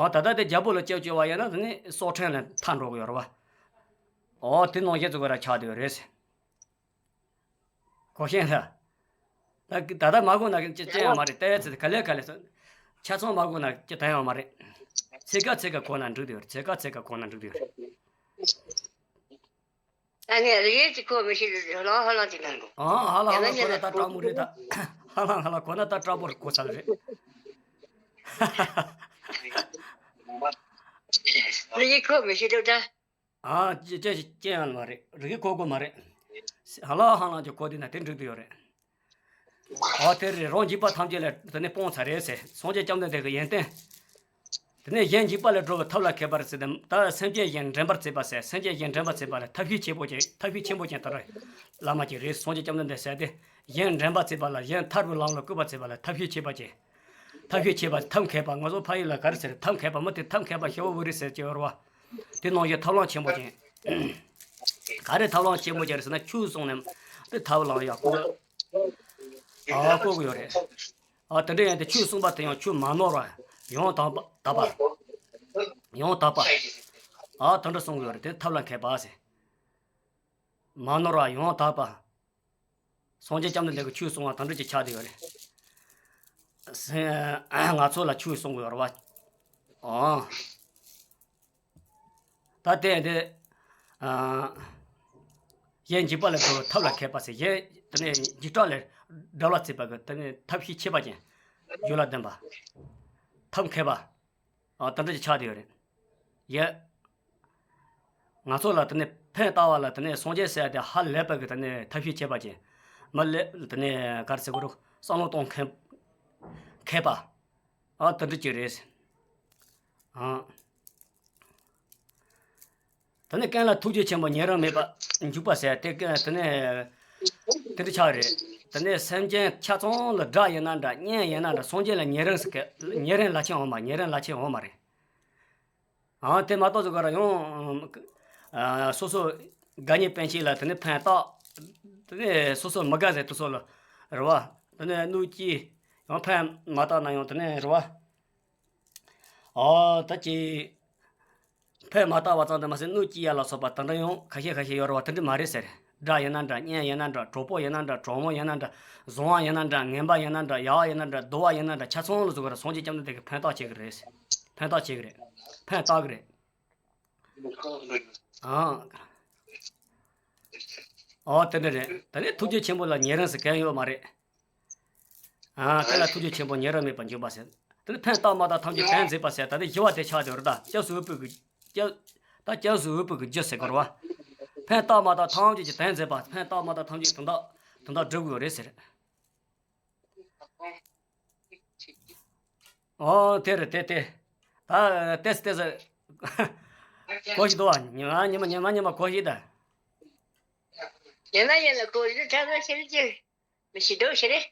ཨོ་ད་ལྟ་དེ་རྒྱལ་པོ་ལ་སྐྱབས་བཅོལ་བ་ཡིན་ན་དེ་ནི་སྲོག་ཕྲན་ལ་མཐའ་འགྲོ་གི་ཡོད་རེད་བ། ཨོ་དེ་ནང་བཞིན་ཚོ་ག་ར་ཆགས་བསྡད་ཡོད་རེད་ཟེར། གོ་ཤེས་ལ། ད་ད་ལྟ་མ་གོ་ན་ཅི་ཅི་ཡང་མ་རེད། ཏོག་ཙམ་ག་ལེ་ག་ལེ་སོང་། ཆ་ཚང་མ་གོ་ན་ཅི་ད་ཡང་མ་རེད། ཚིག་ཀ་ཚིག་ཀ་གོ་ན་འགྲིག་བསྡད་ཡོད་རེད། ཚིག་ཀ་ཚིག་ཀ་གོ་ན་འགྲིག་བསྡད་ཡོད་རེད། ཨ་ངས་རིག་གཞས་ཅིག་གོ་མི་ཤེས་ལ་ཧ་ལམ་ཧ་ལམ་ཅིག་ལ་འགྲོ། ཨ་ཧ་ལམ་ཧ་ལམ་གོ་ན་ད་དྲག་མོ་རེད་ད། ཧ་ལམ་ཧ་ལམ་གོ་ན་ད་དྲག་པོ་རེད་གོ་ཚར་རེད། རིག་གཞས་གོ་མི་ཤེས་འདུག་ད། ཨ་ཅི་ཅི་ཅི་ཅི་ཡང་མ་རེད། རིག་གཞས་གོ་གོ་མ་རེད། ཧ་ལམ་ཧ་ལམ་ཅིག་གོ་དེ་ན་དེ་འགྲིག་དུ་ཡོད་རེད། ཨོ་དེ་རེད། རང་འཇིགས་པ་ཐམས་ཅད་ལས་དེ་ནས་སྤོང་ཚར་རེད་ཟེར། སངས་རྒྱས་བཅོམ་ལྡན་འདས་ཀྱི་ཡོན་ཏན། ནས་གཞན་འཇིགས་པ་ལས་སྒྲོལ་བའི་ཐབས་ལ་མཁས་པར་ཟེར་ཏེ། ད་སེམས་ཅན་གཞན་འདྲེན་པར་བྱེད་པ་ཟེར། སེམས་ཅན་གཞན་འདྲེན་པར་བྱེད་པ་ལ་ཐབས་ཤེས་ཆེན་པོ་ཅན། ཐབས་ཤེས་ཆེན་པོ་ཅན་དེ་རེད། བླ་མ་ཅིག་རེད། སངས་རྒྱས་བཅོམ་ལྡན་འདས་ཟེར་ཏེ། གཞན་འདྲེན་པར་བྱེད་པ་ལ། གཞན་ཐར་པའི་ལམ་ལ་བཀོད་པར་བྱེད་པ་ལ་ཐབས་ཤེས་ཆེ་བ་ཅན། ཐབས་ཤེས་ཆེ་བ། ཐབས་མཁས་པ། ང་ཚོ་ཕ་ཡུལ་ལ་ག་རེ་ཟེར། ཐབས་མཁས་པ། མི་དེ་ཐབས་མཁས་པ་ཞེ་པོ་རེད་ཟེར་གྱི་ཡོད་རེད་བ། དེ་ནང་བཞིན་ཐབས་ལམ་ཆེན་པོ་ཅན། ག་རེ་ཐབས་ལམ་ཆེན་པོ་ཅན་རེད་ཟེར་ན། ཆོས་གསུངས་ནས་དེ་ཐབས་ལམ་ཡག་པོ། ཨ། བཀོད་ཀྱི་ཡོད་རེད། ཨ། དེ་འདྲ་ཡིན་ཏེ། ཆོས་གསུངས་པ་དེ་ཡང་ཆོས་མ་ནོར་བ། ཡང་དག་པ། དག་པ། ཡང་དག་པ། ཨ། དེ་འདྲ་གསུང་གི་ཡོད་རེད། དེ་ཐབས་ལ་མཁས་པ་ཟེར། མ་ནོར་བ། ཡང་དག་པ། སངས་རྒྱས་བཅོམ་ལྡན་འདས་ཀྱིས་ཆོས་གསུངས་པ་དེ་འདྲ་ཅིག་ཆགས་བསྡད་ཡོད་རེད། ང་ཚོ་ལ་ཆོས་གསུང་གི་ཡོད་རེད་བ། ཨང་། ད་ལྟའི་འདི། ཨ། གཞན་འཇིགས་པ་ལས་སྒྲོལ་བའི་ཐབས་ལ་མཁས་པ་ཟེར། གཞན་དེ་ནས་འཇིགས་སྐྲག་ལས་བསྒྲལ་བར་བྱེད་པ་གི་དེ་ནས་ཐབས་ཤེས་ཆེ་བ་ཅན། རྒྱུད་ལ་ལྡན་པ། ཐབས་མཁས་པ། ཨ། དེ་འདྲ་ཅིག་ཆགས་བསྡད་ཡོད་རེད། ཡ། ང་ཚོ་ལ་དེ་ནས་ཕན་བཏགས་པ་ལ་དེ་ནས་སངས་རྒྱས་ཟེར་ཡ་དེ་ཧ་ལས་པ་གི་དེ་ནས་ཐབས་ཤེས་ཆེ་བ་ཅན། མི་ལས་དེ་ནས་ག་རེ་ཟེར་དགོས་རེད། བསམ་བློ་གཏོང་མཁས། མཁས་པ། ཨ། དེ་འདྲ་ཅིག་རེད། ཨ། དེ་ནས་ཀུན་ལ་ཐུགས་རྗེ་ཆེན་པོ་ཉེ་རིང་མེད་པར་འཇུག་པ་ཟེར་དེ་ཀུན་དེ་ནས་དེ་འདྲ་ཆགས་རེད། དེ་ནས་སེམས་ཅན་ཆ་ཚང་ལ་དགྲ་ཡིན་ན་འདྲ། གཉེན་ཡིན་ན་འདྲ། སངས་རྒྱས་ལ་ཉེ་རིང་ཟེར་གི། ཉེ་རིང་ལ་ཆེན་འོང་མ། ཉེ་རིང་ལ་ཆེན་འོང་མ་རེད། ཨང་། དེ་མ་གཏོགས་ཟེར་ག་ར་ཡང་། ཨ། སོ་སོ་དགའ་ཉེ་སྤུན་མཆེད་ལ་དེ་ནས་ཕན་བཏགས། དེ་ནས་སོ་སོ་མི་དགའ་ཟེར་དེ་ཚོ་ལ་རེད་བ། དེ་ནས་གནོད་སྐྱེལ། ཡང་ཕན་མ་བཏགས་ན་ཡང་དེ་ནས་རེད་བ། ཨ། ད་ཅི། ཕན་མ་བཏགས་པ་ཙམ་དུ་མ་ཟད་གནོད་སྐྱེལ་ཡ་ལ་སོགས་པ་དེ་འདྲ་ཡང་ཁ་ཤས་ཁ་ཤས་ཡོད་རེད་བ། དེ་འདྲ་མ་རེད་ཟེར། དགྲ་ཡིན་ན་འདྲ། གཉེན་ཡིན་ན་འདྲ། གྲོགས་པོ་ཡིན་ན་འདྲ། གྲོགས་མོ་ཡིན་ན་འདྲ། བཟང་བ་ཡིན་ན་འདྲ། ངན་པ་ཡིན་ན་འདྲ། ཡག་པ་ཡིན་ན་འདྲ། སྡུག་པ་ཡིན་ན་འདྲ། ཆ་ཚང་ལ་ཟེར་ག་ར་སངས་རྒྱས་བཅོམ་ལྡན་འདས་ཀྱིས་ཕན་བཏགས་བྱེད་ཀྱི་རེད། ཕན་བཏགས་བྱེད་ཀྱི་རེད། ཕན་བཏགས་ཀྱི་རེད། ཨང་། ཨོ། དེ་འདྲ་རེད། ད་ནི་ཐུགས་རྗེ་ཆེན་པོ་ལ་ཉེ་རིང་ཟེར་གང་ཡོད་མ་རེད། ཨ། དེ་ལ་ཐུགས་རྗེ་ཆེན་པོ་ཉེ་རིང་མེད་པར་འཇུག་པ་ཟེར། དེ་ནི་ཕན་བཏགས་མ་བཏགས་ཐམས་ཅད་དོན་མཛད་པ་ཟེར། ད་ནི་བཞི་པ་དེ་ཆགས་བསྡད་ཡོད་རེད་ད། སྐྱབས་སུ་འོས་པའི་གི། སྐྱབས། ད་སྐྱབས་སུ་འོས་པའི་གི་རྒྱུ་ཟེར་གི་རེད་བ། ཕན་བཏགས་མ་བཏགས་ཐམས་ཅད་ཀྱི་དོན་མཛད་པ། ཕན་བཏགས་མ་བཏགས་ཐམས་ཅད་དོན་དག་དོན་དག་སྒྲུབ་དགོས་རེད་ཟེར། ཨོ། དེ་རེད། དེ་དེ། ད་ཏེས་ཏེས། གོ་ཞིག་འདུག་བ། ཉི་མ་ཉི་མ་ཉི་མ་ཉི་མ་གོ་ཞིག་ད། ཡིན་ན་ཡིན་ན་གོ་ཞིག་ད་ད་ཤེས་ཀྱི། མི་ཤེས་འདུག་ཤེས་རེད།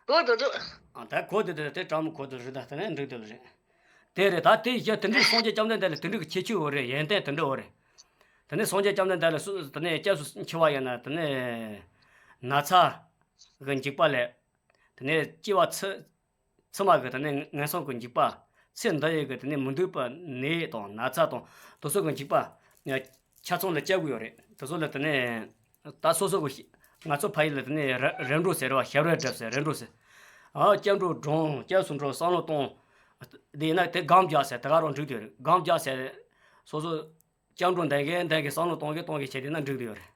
གོ་འདུག་འདུག་ཨ། ད་གོ་དེ་དེ་དེ་དྲང་མོ་གོ་དེ་རེད་ད། དེ་ནས་འགྲིག་དེ་ལ་རེད། དེ་རེད་ད། དེ་ཡ་དེ་འདྲའི་སངས་རྒྱས་བཅོམ་ལྡན་འདས་ལ་དེ་འདྲའི་གི་ཁྱད་ཆོས་ཡོད་རེད། ཡོན་ཏན་དེ་འདྲ་ཡོད་རེད། དེ་ནས་སངས་རྒྱས་བཅོམ་ལྡན་འདས་ལ་སུ་དེ་ནས་སྐྱབས་སུ་མཆི་བ་ཡིན་ན། དེ་ནས་ན་ཚ་གི་འཇིགས་པ་ལས། དེ་ནས་སྐྱེ་བ་ཕྱི་ཕྱི་མ་གི་དེ་ནས་ངན་སོང་གི་འཇིགས་པ། ཚེ་འདི་ཡི་གི་དེ་ནས་མི་འདོད་པའི་ནད་དང་ན་ཚ་དང་དེ་ཚོ་གི་འཇིགས་པ་ཆ་ཚང་ལ་སྐྱབས་དགོས་ཡོད་རེད། དེ་ཚོ་ལ་དེ་ནས་ད་སོ་སོ་གི། ང་ཚོ་ཕ་ཡུལ་ལ་དེ་ནས་རི་རི་འབྲོག་ཟེར་བ། ཞབས་རལ་སྒྲུབ་ཟེར། རི་འབྲོག་ཟེར། ཨ། སྐྱབས་འགྲོ་སྒྲུབ། སྐྱབས་སུ་འགྲོ། བསམ་བློ་གཏོང་། དེ་ཡིན་ན་དེ་སྒོམ་རྒྱག་ཟེར། དེ་ག་རང་འགྲིག་དེ་རེད། སྒོམ་རྒྱག་ཟེར། སོ་སོ་སྐྱབས་འགྲོ་འདོན་མཁན་འདོན་མཁན། བསམ་བློ་གཏོང་མཁན་གཏོང་མཁན་བྱས་དེ་ན་འགྲིག་དེ་ཡོད་རེད།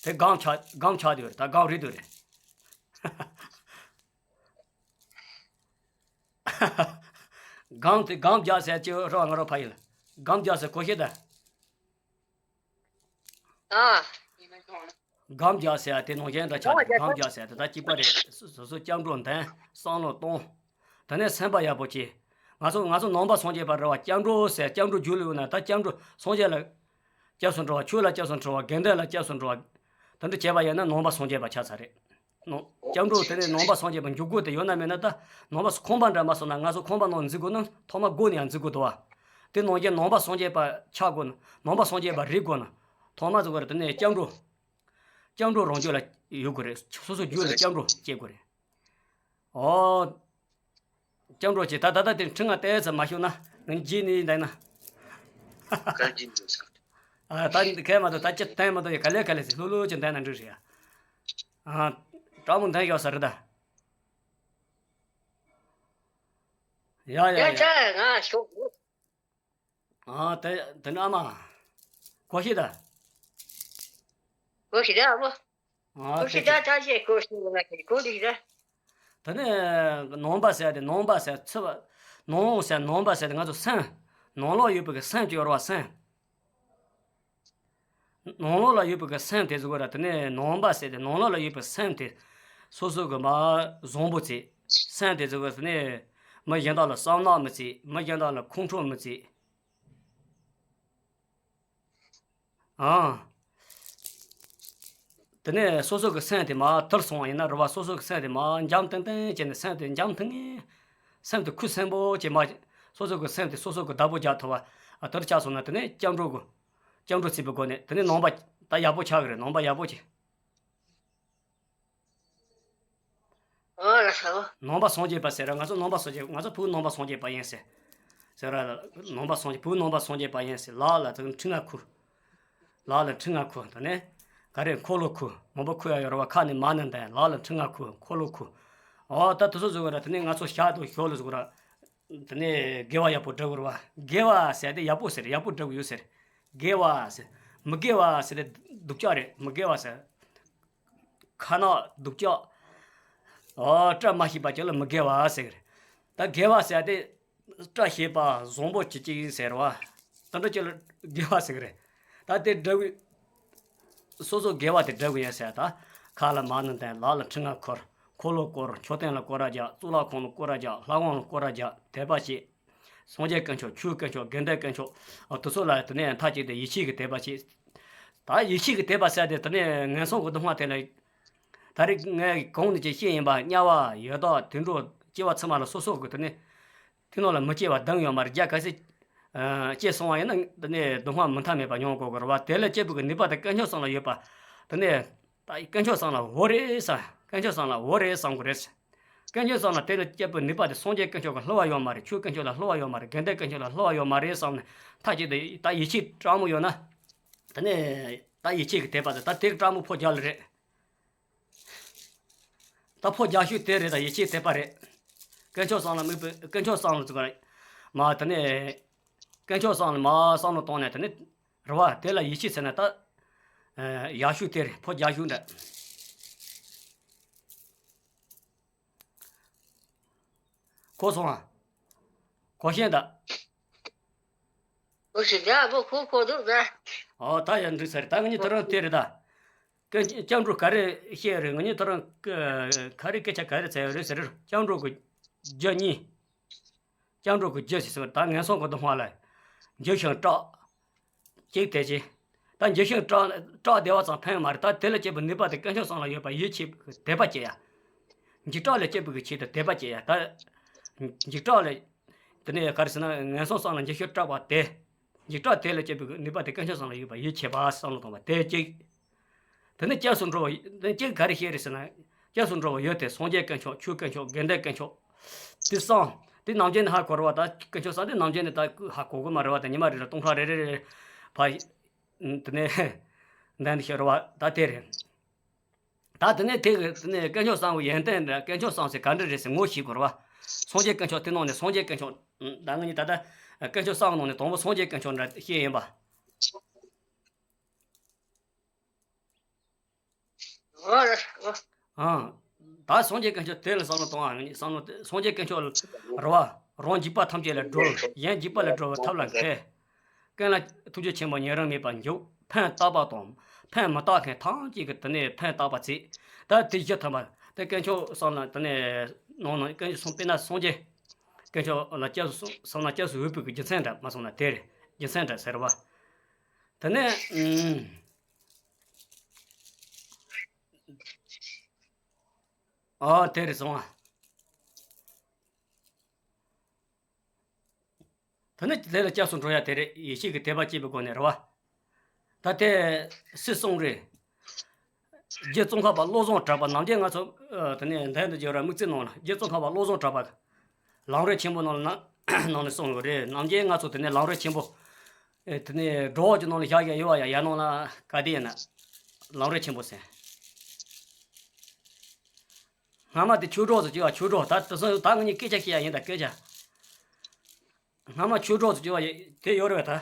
དེ་སྒོམ་ཆགས། སྒོམ་ཆགས་དེ་ཡོད་རེད། ད་སྒོམ་རིག་དེ་ཡོད་རེད། སྒོམ་དེ་སྒོམ་རྒྱག་ཟེར་གྱི་རོ། ང་རོ་ཕ་ཡུལ་སྒོམ་རྒྱག་ཟེར་གོ་ཤེས་ད། ཨ། སྒོམ་རྒྱག་ཟེར་ཡ་དེ་ནང་བཞིན་འདྲ་ཆགས་ཀྱི། སྒོམ་རྒྱག་ཟེར་ཡ་དེ་ད་གཅིག་པ་རེད། སོ་སོ་སྐྱབས་འགྲོ་འདོན། བསམ་བློ་གཏོང་། དེ་ནས་སེམས་པ་ཡག་པོ་བྱེད། ང་ཚོ་ང་ཚོ་ནང་པ་སངས་རྒྱས་པ་རེད་བ། སྐྱབས་འགྲོ་ཟེར། སྐྱབས་འགྲོ་རྒྱུད་ལ་ཡོད་ན། ད་སྐྱབས་འགྲོ་སངས་རྒྱས་ལ་སྐྱབས་སུ་འགྲོ་བ། ཆོས་ལ་སྐྱབས་སུ་འགྲོ་བ། དགེ་འདུན་ལ་སྐྱབས་སུ་འགྲོ་བ། དེ་འདྲ་བྱས་པ་ཡིན་ན་ནང་པ་སངས་རྒྱས་པ་ཆགས་ཚར་རེད། ནང་སྐྱབས་འགྲོ་དེ་ནས་ནང་པ་སངས་རྒྱས་པ་འཇུག་སྒོ་དེ་ཡོད་ན་མེད་ན། ད་ནང་པ་ཁང་པ་འདྲ་མ་སོང་ན། ང་ཚོ་ཁང་པ་ནང་འཛུལ་དགོས་ན་ཐོག་མ་སྒོ་ནས་ཡང་འཛུལ་དགོས་འདུག་བ། དེ་ནང་བཞིན་ནང་པ་སངས་རྒྱས་པ་ཆགས་དགོས་ན། ནང་པ་སངས་རྒྱས་པ་རིག་དགོས་ན། ཐོག་མ་ཟེར་བ་རེད། དེ་ནས་སྐྱབས་འགྲོ། སྐྱབས་འགྲོ་རང་རྒྱུད་ལ་ཡོད་དགོས་རེད། སོ་སོ་རྒྱུད་ལ་སྐྱབས་འགྲོ་སྐྱེ་དགོས་རེད། ཨོ། སྐྱབས་འགྲོ་བྱེད། ད་ད་ལྟ་དེ་འཕྲིན་ང་ཏོག་ཙམ་མ་ཤོར་ན། ང་རྗེས་ནས་འདའ་ན། ཨ། ད་གལ་མ་གཏོགས། ད་ཅི་བསྟན་མ་གཏོགས་ཡ། ག་ལེ་ག་ལེ་ཟེར། ལྷོད་ལྷོད་ཅིག་འདའ་ན་འགྲིག་རེད་ཡ། ཨ། དྲང་མོ་འདའ་ཡོད་ས་རེད་ད། ཡ་ཡ་ཡ། ང་ཤོག་ཨ། དེ་དེ་ནི་ཨ་མ། གོ་ཤེས་ད། གོ་ཤེས་ད་ཨ་མ། ཨ། གོ་ཤེས་ད། ད་ཅེ་གོ་ཤེས་ན་ཁྱེད་གོ་འདི་ད། ད་ནི་ནང་པ་ཟེར་དེ། ནང་པ་ཟེར་ཚུལ་བ། ནང་ཟེར། ནང་པ་ཟེར་དེ་ང་ཚོ་སེམས། ནང་ལོགས་ཡོད་པའི་གི་སེམས་ཀྱི་ཡོད་རེད་བ། སེམས། ནང་ལོགས་ལ་ཡོད་པའི་གི་སེམས་དེ་ཟེར་གོ་ར། དེ་ནས་ནང་པ་ཟེར་དེ་ནང་ལོགས་ལ་ཡོད་པའི་སེམས་དེ། སོ་སོ་གི་མ་བཟང་པོ་བྱེད། སེམས་དེ་ཟེར་གོ་ར། དེ་ནས་ མི་གཞན་དག་ལ་བསམ་ནག་མི་བྱེད། མི་གཞན་དག་ལ་ཁོང་ཁྲོ་མི་བྱེད། ཨང་། དེ་ནས་སོ་སོ་གི་སེམས་དེ་མར་དུར་སོང་བ་ཡིན་ན་རེད་བ། སོ་སོ་གི་སེམས་དེ་མར་འཇམ་ཐིང་ཐིང་བྱས་ནས་སེམས་དེ་འཇམ་ཐིང་ངེ་། སེམས་དེ་ཁུ་སིམ་པོ་བྱས་མར། སོ་སོ་གི་སེམས་དེ་སོ་སོ་གི་བདག་པོ་རྒྱག་ཐུབ་པ། ཨ། དེར་ཆགས་སོང་ན་དེ་ནས་སྐྱབས་འགྲོ་དགོས། སྐྱབས་འགྲོ་བྱེད་པའི་སྒོ་ནས་དེ་ནས་ནང་པ་ད་ཡག་པོ་ཆགས་ཀྱི་རེད། ནང་པ་ཡག་པོ་བྱེད། ཨོ་ལགས་སོ། ནང་པ་སངས་རྒྱས་པ་ཟེར་ར། ང་ཚོ་ནང་པ་སངས་རྒྱས། ང་ཚོ་བོད་ནང་པ་སངས་རྒྱས་པ་ཡིན་ཟེར། ཟེར་ར། ནང་པ་སངས་རྒྱས། བོད་ནང་པ་སངས་རྒྱས་པ་ཡིན་ཟེར། ལག་ལ་དེ་ཁྲི་ལྔ་ཁུར། ལག་ལ་ཁྲི་ལྔ་ཁུར། དེ་ནས་ག་རེ། འཁོར་ལོ་ཁུར། མང་པོ་ཁུར་ཡ་ཡོད་ར་བ། ཁ་ནས་མར་ནས་འདོན། ལག་ལ་ཁྲི་ལྔ་ཁུར། འཁོར་ལོ་ཁུར། ཨོ་ད་དེ་ཚོ་བཟོ་གི་ར། དེ་ནས་ང་ཚོ་ཞག་དང་ཞོགས་ལ་བཟོ་གི་ར། དེ་ནས་དགེ་བ་ཡག་པོ་བསྒྲུབ་དགོས་རེད་བ། དགེ་བ་ཟེར་དེ་ཡག་པོ་ཟེར། ཡག་པོ་བསྒྲུབ་ཡོད་ཟེར། དགེ་བ་ཟེར། མི་དགེ་བ་ཟེར་དེ་སྡུག་ཅག་རེད། མི་དགེ་བ་ཟེར། ཁ་ནག་སྡུག་ཅག། ཨོ། བཀྲ་མ་ཤིས་པ་ཅིག་ལ་མི་དགེ་བ་ཟེར་གི་རེད། ད་དགེ་བ་ཟེར་དེ་བཀྲ་ཤིས་པ་བཟང་པོ་ཅིག་ཅིག་ཟེར་བ། དེ་འདྲ་ཅིག་ལ་དགེ་བ་ཟེར་གི་རེད། ད་དེ་འདྲ་བའི་སོ་སོ་དགེ་བ་དེ་འདྲ་བའི་ཡིན་ཟེར། ད་ཁ་ལ་མར་ནས་འདོན། ལག་ལ་ཁྲི་ལྔ་ཁུར། འཁོར་ལོ་བསྐོར། མཆོད་རྟེན་ལ་སྐོར་ར་རྒྱག། གཙུག་ལག་ཁང་ལ་སྐོར་ར་རྒྱག། ལྷ་ཁང་ལ་སྐོར་ར་རྒྱག། དད་པ་བྱེད། སངས་རྒྱས་དཀོན་མཆོག། ཆོས་དཀོན་མཆོག། དགེ་འདུན་དཀོན་མཆོག། ཨ། དེ་ཚོ་ལ་དེ་ནས་མཐའ་གཅིག་ཏུ་ཡིད་ཆེས་ཀྱི་དད་པ་བྱེད། ད་ཡིད་ཆེས་ཀྱི་དད་པ་ཟེར་དེ་དེ་ནས་ངན་སོང་གི་སྡུག་བསྔལ་དེ་ལ། ད་རེས་ངས་གོང་ནས་ཅིག་བཤད་ཡིན་པ། དམྱལ་བ། ཡི་དྭགས། དུད་འགྲོ། སྐྱེ་བ་ཕྱི་མ་ལ་སོ་སོ་གི་དེ་ནས་དེ་ནང་ལ་མི་སྐྱེ་བ་བདུན་ཡོད་མ་རེད། རྒྱ་གལ་སྲིད་ཨ་སྐྱེས་སོང་བ་ཡིན་ན་དེ་ནས་སྡུག་བསྔལ་མི་མཐའ་མེད་པ་མྱོང་དགོས་ཀྱི་རེད་བ། དེ་ལ་སྐྱེ་བའི་གི་ནུས་པ་དེ་དཀོན་མཆོག་གསུམ་ལ་ཡོད་པ། དེ་ནས་ད་དཀོན་མཆོག་གསུམ་ལ་འོ་རེད་བསམ། དཀོན་མཆོག་གསུམ་ལ་འོ་རེད་བསམ་དགོས་རེད། དཀོན་མཆོག་གསུམ་ལ་དེ་ལ་སྐྱེ་བའི་ནུས་པ་དེ་སངས་རྒྱས་དཀོན་མཆོག་གི་བསླུ་བ་ཡོད་མ་རེད། ཆོས་དཀོན་མཆོག་ལ་བསླུ་བ་ཡོད་མ་རེད། དགེ་འདུན་དཀོན་མཆོག་ལ་བསླུ་བ་ཡོད་མ་རེད་བསམ་ནས་མཐའ་གཅིག་ཏུ་ད་ཡིད་ཆེས་དྲག་མོ་ཡོད་ན། དེ་ནས་ད་ཡིད་ཆེས་ཀྱི་དད་པ་དེ་ད་དེ་དྲག་མོ་ཕོ་རྒྱག་ལེ་རེད། ད་ཕོ་རྒྱག་ཤུགས་དེ་རེད། ད་ཡིད་ཆེས་དད་པ་རེད། དཀོན་མཆོག་གསུམ་ལ་དམིགས་པའི། དཀོན་མཆོག་གསུམ་ལ་ཚུགས་པ་མ། དེ་ནས་དཀོན་མཆོག་གསུམ་ལ་མ་བསམ་བློ་བཏང་ནས་དེ་ནས་རེད་བ། དེ་ལ་ཡིད་ཆེས་ཟེར་ན་ད་ཡག་ཤུགས་དེ་རེད། ཕོ་རྒྱག་ཤུགས་འདྲ། གོ་སོང་ང་། གོ་ཤེས་ད། ཨོ་ཞེ་དྲག་པོ་གོ་གོ་འདུག་ད། ཨོ་ད་ཡང་འགྲིག་ས་རེད། ད་ང་གཉིས་ཐོ་རངས་དེ་རེད་ད། སྐྱབས་སྐྱབས་འགྲོ་ག་རེ་བཤད་རེད། ང་གཉིས་ཐོ་རངས་ག་རེ་སྐད་ཆ་ག་རེ་བྱས་ཡོད་རེད་ཟེར། སྐྱབས་འགྲོ་གི་རྒྱུ་གཉིས། སྐྱབས་འགྲོ་གི་རྒྱུ་ཞེས་ཟེར་བ་ད་ངན་སོང་གི་སྡུག་བསྔལ་ལ་འགྱུར་ཞིང་སྐྲག། གཅིག་དེ་ཅི། ད་འགྱུར་ཞིང་སྐྲག། སྐྲག་བདེ་བ་ཙམ་ཕན་ཡོད་མ་རེད། ད་དེ་ལ་སྐྱེས་པའི་ནུས་པ་དེ་དཀོན་མཆོག་གསུམ་ལ་ཡོད་པ་ཡིད་ཆེས་དད་པ་སྐྱེ་ཡ། འཇིགས་སྐྲག་ལས་སྐྱེས་པའི་གི་ཆེད་དུ་དད་པ་སྐྱེ་ཡ། ད་འཇིགས་སྐྲག་ལས། དེ་ནས་ག་རེ་ཟེར་ན་ངན་སོང་གསུམ་ལ་འགྱུར་ཞིང་སྐྲག་པ་དེ། འཇིགས་སྐྲག་དེ་ལ་སྐྱེས་པའི་གི་ནུས་པ་དེ་དཀོན་མཆོག་གསུམ་ལ་ཡོད་པ་ཡིད་ཆེས་པ་བསམ་བློ་གཏོང་བ་དེ་གཅིག། དེ་ནས་སྐྱབས་སུ་འགྲོ་བ། དེ་ནས་སྐྱབས་ག་རེ་བཤད་རེད་ཟེར་ན། སྐྱབས་སུ་འགྲོ་བ་ཡོད་དེ་སངས་རྒྱས་དཀོན་མཆོག། ཆོས་དཀོན་མཆོག། དགེ་འདུན་དཀོན་མཆོག། དེ་གསུམ། དེ་ནམ་རྒྱུན་ནས་ཧ་གོ་རེད་བ། ད་དཀོན་མཆོག་གསུམ་དེ་ནམ་རྒྱུན་ནས་ད་ཧ་གོ་གི་མ་རེད་བ། ད་ཉི་མ་རེ་རེ་སྟོང་ཕྲག་རེ་རེ་རེ་ཕ། དེ་ནས་འདོན་ཤེས་རེད་བ། ད་དེ་རེད། ད་དེ་ནས་དེ་གི་དེ་ནས་དཀོན་མཆོག་གསུམ་གི་ཡོན་ཏན་འདྲ། དཀོན་མཆོག་གསུམ་ཟེར་ག་འདྲ་རེད་ཟེར་ངོ་ཤེས་དགོས་རེད་བ། སངས་རྒྱས་དཀོན་མཆོག་དེ་ནང་ནས་སངས་རྒྱས་དཀོན་མཆོག། ད་ང་གཉིས་ད་ལྟ་དཀོན་མཆོག་གསུམ་གི་ནང་ནས་དང་པོ་སངས་རྒྱས་དཀོན་མཆོག་འདྲ་བཤད་ཡིན་པ། ཨང་། ད་སངས་རྒྱས་དཀོན་མཆོག་དེ་ལ་བསམ་བློ་གཏོང་བ། ངས་བསམ་བློ་དེ་སངས་རྒྱས་དཀོན་མཆོག་ལ་རེད་བ། རང་འཇིགས་པ་ཐམས་ཅད་ལས་སྒྲོལ། གཞན་འཇིགས་པ་ལས་སྒྲོལ་བའི་ཐབས་ལ་མཁས། ཀུན་ལ་ཐུགས་རྗེ་ཆེན་པོ་ཉེ་རིང་མེད་པར་འཇུག། ཕན་བཏགས་པ་དང་ཕན་མི་བཏགས་མཁན་ཐམས་ཅད་ཀྱི་དེ་ནས་ཕན་བཏགས་པ་བྱེད། ད་དེ་བཞི་ཐམ་པ་དེ་དཀོན་མཆོག་གསུམ་ལ་དེ་ནས་ནང་ན་དཀོན་མཆོག་གསུམ། དཔེར་ན་སངས་རྒྱས་དཀོན་མཆོག་ལ་སྐྱབས་སུ་སོང་ན་སྐྱབས་སུ་འོས་པའི་གི་རྒྱུ་མཚན་འདྲ་མ་སོང་ན་དེ་རེད། རྒྱུ་མཚན་འདྲ་ཟེར་བ། དེ་ནས་ཨ་དེ་རེད་སོང་ཨ། དེ་ནས་དེ་ལ་སྐྱབས་སུ་འགྲོ་ཡ་དེ་རེད། ཡེ་ཤེས་ཀྱི་དད་པ་སྐྱེས་པའི་སྒོ་ནས་རེད་བ། ད་དེ་སུས་གསུངས་རེད། རྗེ་ཙོང་ཁ་པ་བློ་བཟང་གྲགས་པ། ནམ་རྒྱུན་ང་ཚོ་ཨ་དེ་ནས་འདན་དུ་འབྱོར་བ་དམིགས་བརྩེ་ནང་ལ་རྗེ་ཙོང་ཁ་པ་བློ་བཟང་གྲགས་པ་ལམ་རིམ་ཆེན་པོ་ནང་ལ་ནང་ནས་གསུངས་ཡོད་རེད། ནམ་རྒྱུན་ང་ཚོ་དེ་ནས་ལམ་རིམ་ཆེན་པོ་ཨེ་དེ་ནས་སྒྲོག་གི་ནང་ལ་བཞག་ཡ་ཡོད་བ། ཡ་ཡ་ནང་ལ་ག་དེ་ཡིན་ན་ལམ་རིམ་ཆེན་པོ་ཟེར། སྔ་མ་དེ་ཆོས་སྒྲོག་ཟེར་གྱི་བ། ཆོས་སྒྲོག་ད་དེ་སོང་ད་ངེད་གཉིས་སྐད་ཆ་བཤད་ཡ་ཡིན་ད་སྐད་ཆ། སྔ་མ་ཆོས་སྒྲོག་ཟེར་གྱི་བ་དེ་ཡོད་རེད་བ་ད།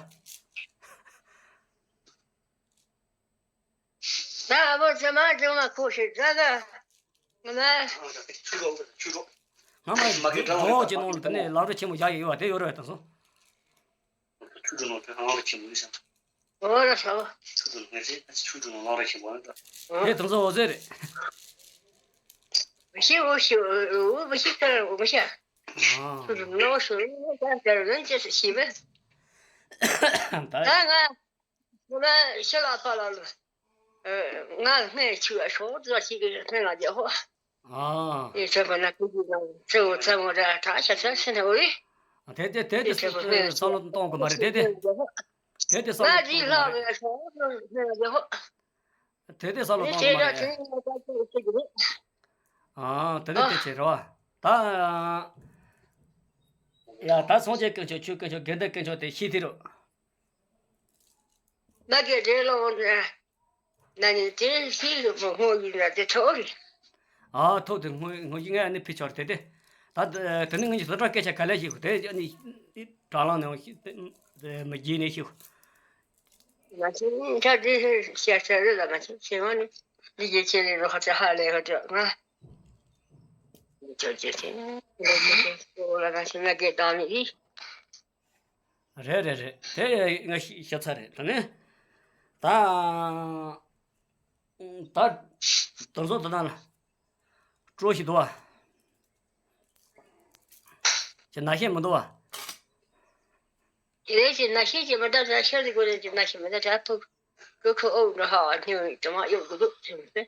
ད་ཨ་བོ་ཚེ་མ་ཚེ་མ་ཁོ་ཞིག་ད་ག་ང་མ། སྔ་མ་སྒྲོག་གི་ནང་ལ་དེ་ནས་ལམ་རིམ་ཆེན་མོ་བཞག་ཡོད་བ་དེ་ཡོད་རེད་བ་ད་སོང་། ཆུ་འགྲོ་ནང་དེ་ལམ་རིམ་ཆེན་མོ་ཡིན་ཤག་ཨོ་ལ་ས་བ། ཆུ་འགྲོ་ནང་ངས་ཟེར་ཆུ་འགྲོ་ནང་ལམ་རིམ་ཆེན་མོ་ཡིན་ད། དེ་དང་ས་འོ་ཟེར་རེད། མི་ཤེས་འོ་ཤེས་འོ་མི་ཤེས་ཁར་འོ་མི་ཤེས། ཨ། ཁྱོད་ཀྱི་ནོར་ཞུ་ནོར་ད་དེར་ལན་ཅི་ཞིག་བྱེད་པས། ད་ད་ང་ཁོ་ལ་ཤི་ལ་ཕ་ལ་ལ་ང་སྨན་ཆུ་བ་ཤོག་ཙག་ཞིག་གི་སྨན་ལ་རྒྱག་ཧོ། ཨ། ཨེ་ཚ་པ་ན་ཁོ་ཀྱི་ནང་ཚེ་འོ་ཚ་མོ་ར་ད་ཤ་ཚ་ཤི་ན་འོ་རེད། དེ་དེ་དེ་དེ་ཨེ་ཚ་པ་སྨན་བསམ་བློ་གཏོང་དགོས་མ་རེད་དེ་དེ། དེ་དེ་བསམ་བློ་ང་གཏོང་གི་ལྷག་དགོས་མ་རེད། ཡོད་ཤོག་ལྷག་ཡོད་ཤོག་དེ་དེ་བསམ་བློ་ནི་གཏོང་གི་དེ་མ་འདྲ་རེད། དེ་ང་ད་ཅི་ཞིག་རེད། ཨ། དེ་ནི་ཨ། དེ་བྱེད་རོགས། ད། ཡ་ད་སངས་རྒྱས་དཀོན་མཆོག་ཆོས་དཀོན་མཆོག་དགེ་འདུན་དཀོན་མཆོག་དེ་ཤེས་དེ་རོགས། མ་གི་རེད་ལོ་འདྲ། ན་ནི་དེ་ཤེས་ཡོད་པ་ཧོ་ཡིན་ན་དེ་ཐོག་རེད། ཨ་ཐོག་དེ་ངོ་ངོ་ཡིན་ང་ནི་ཕི་ཆོར་དེ་དེ། ད་དེ་ནི་ངས་བཟོ་གྲྭ་སྐད་ཆ་ག་ལས་ཤེས་དེ་ནི་དྲ་ལམ་ནས་མི་རྒྱུས་ནས་ཤེས། ང་ཚོ་ནི་ཁྲ་འདི་ཤ་ཤ་རེད་ལ་ང་ཚོ་ཆེ་བ་ནི་འདི་རྒྱལ་ཆེ་རེད་རོ་ཧ་ཅང་ཧ་ལས་ཧ་ཅང་ང་། ཆོས་རྒྱལ་ཆེ་ནི་ལོ་མི་ཆེ་ལ་ང་ཚོ་ང་རྒྱལ་བཏང་ནི་ཡིན། རེད་རེད་རེད་དེ་ང་ཤི་ཤ་ཚ་རེད་ད་ནི། ད་ད་དོན་ཚོ་ད་ན་ལ་སྤྲོ་ཞིག་འདུག་བ། ཅི་ན་ཤེས་མི་འདུག་བ། དེ་རེད་ཅེ་ན་ཤེས་ཀྱི་མི་འདྲ་ན་ཤེས་ཀྱི་དགོས་རེད་ཅེ་ན་ཤེས་མི་འདྲ་ད་ཐུག་ཁོ་ཁོ་ཨོ་འདྲ་ཧ་བ་སྙིང་རུས་དྲི་མ་གཡོག་དགོས་འདུག་ཟེར་ནས་དེ་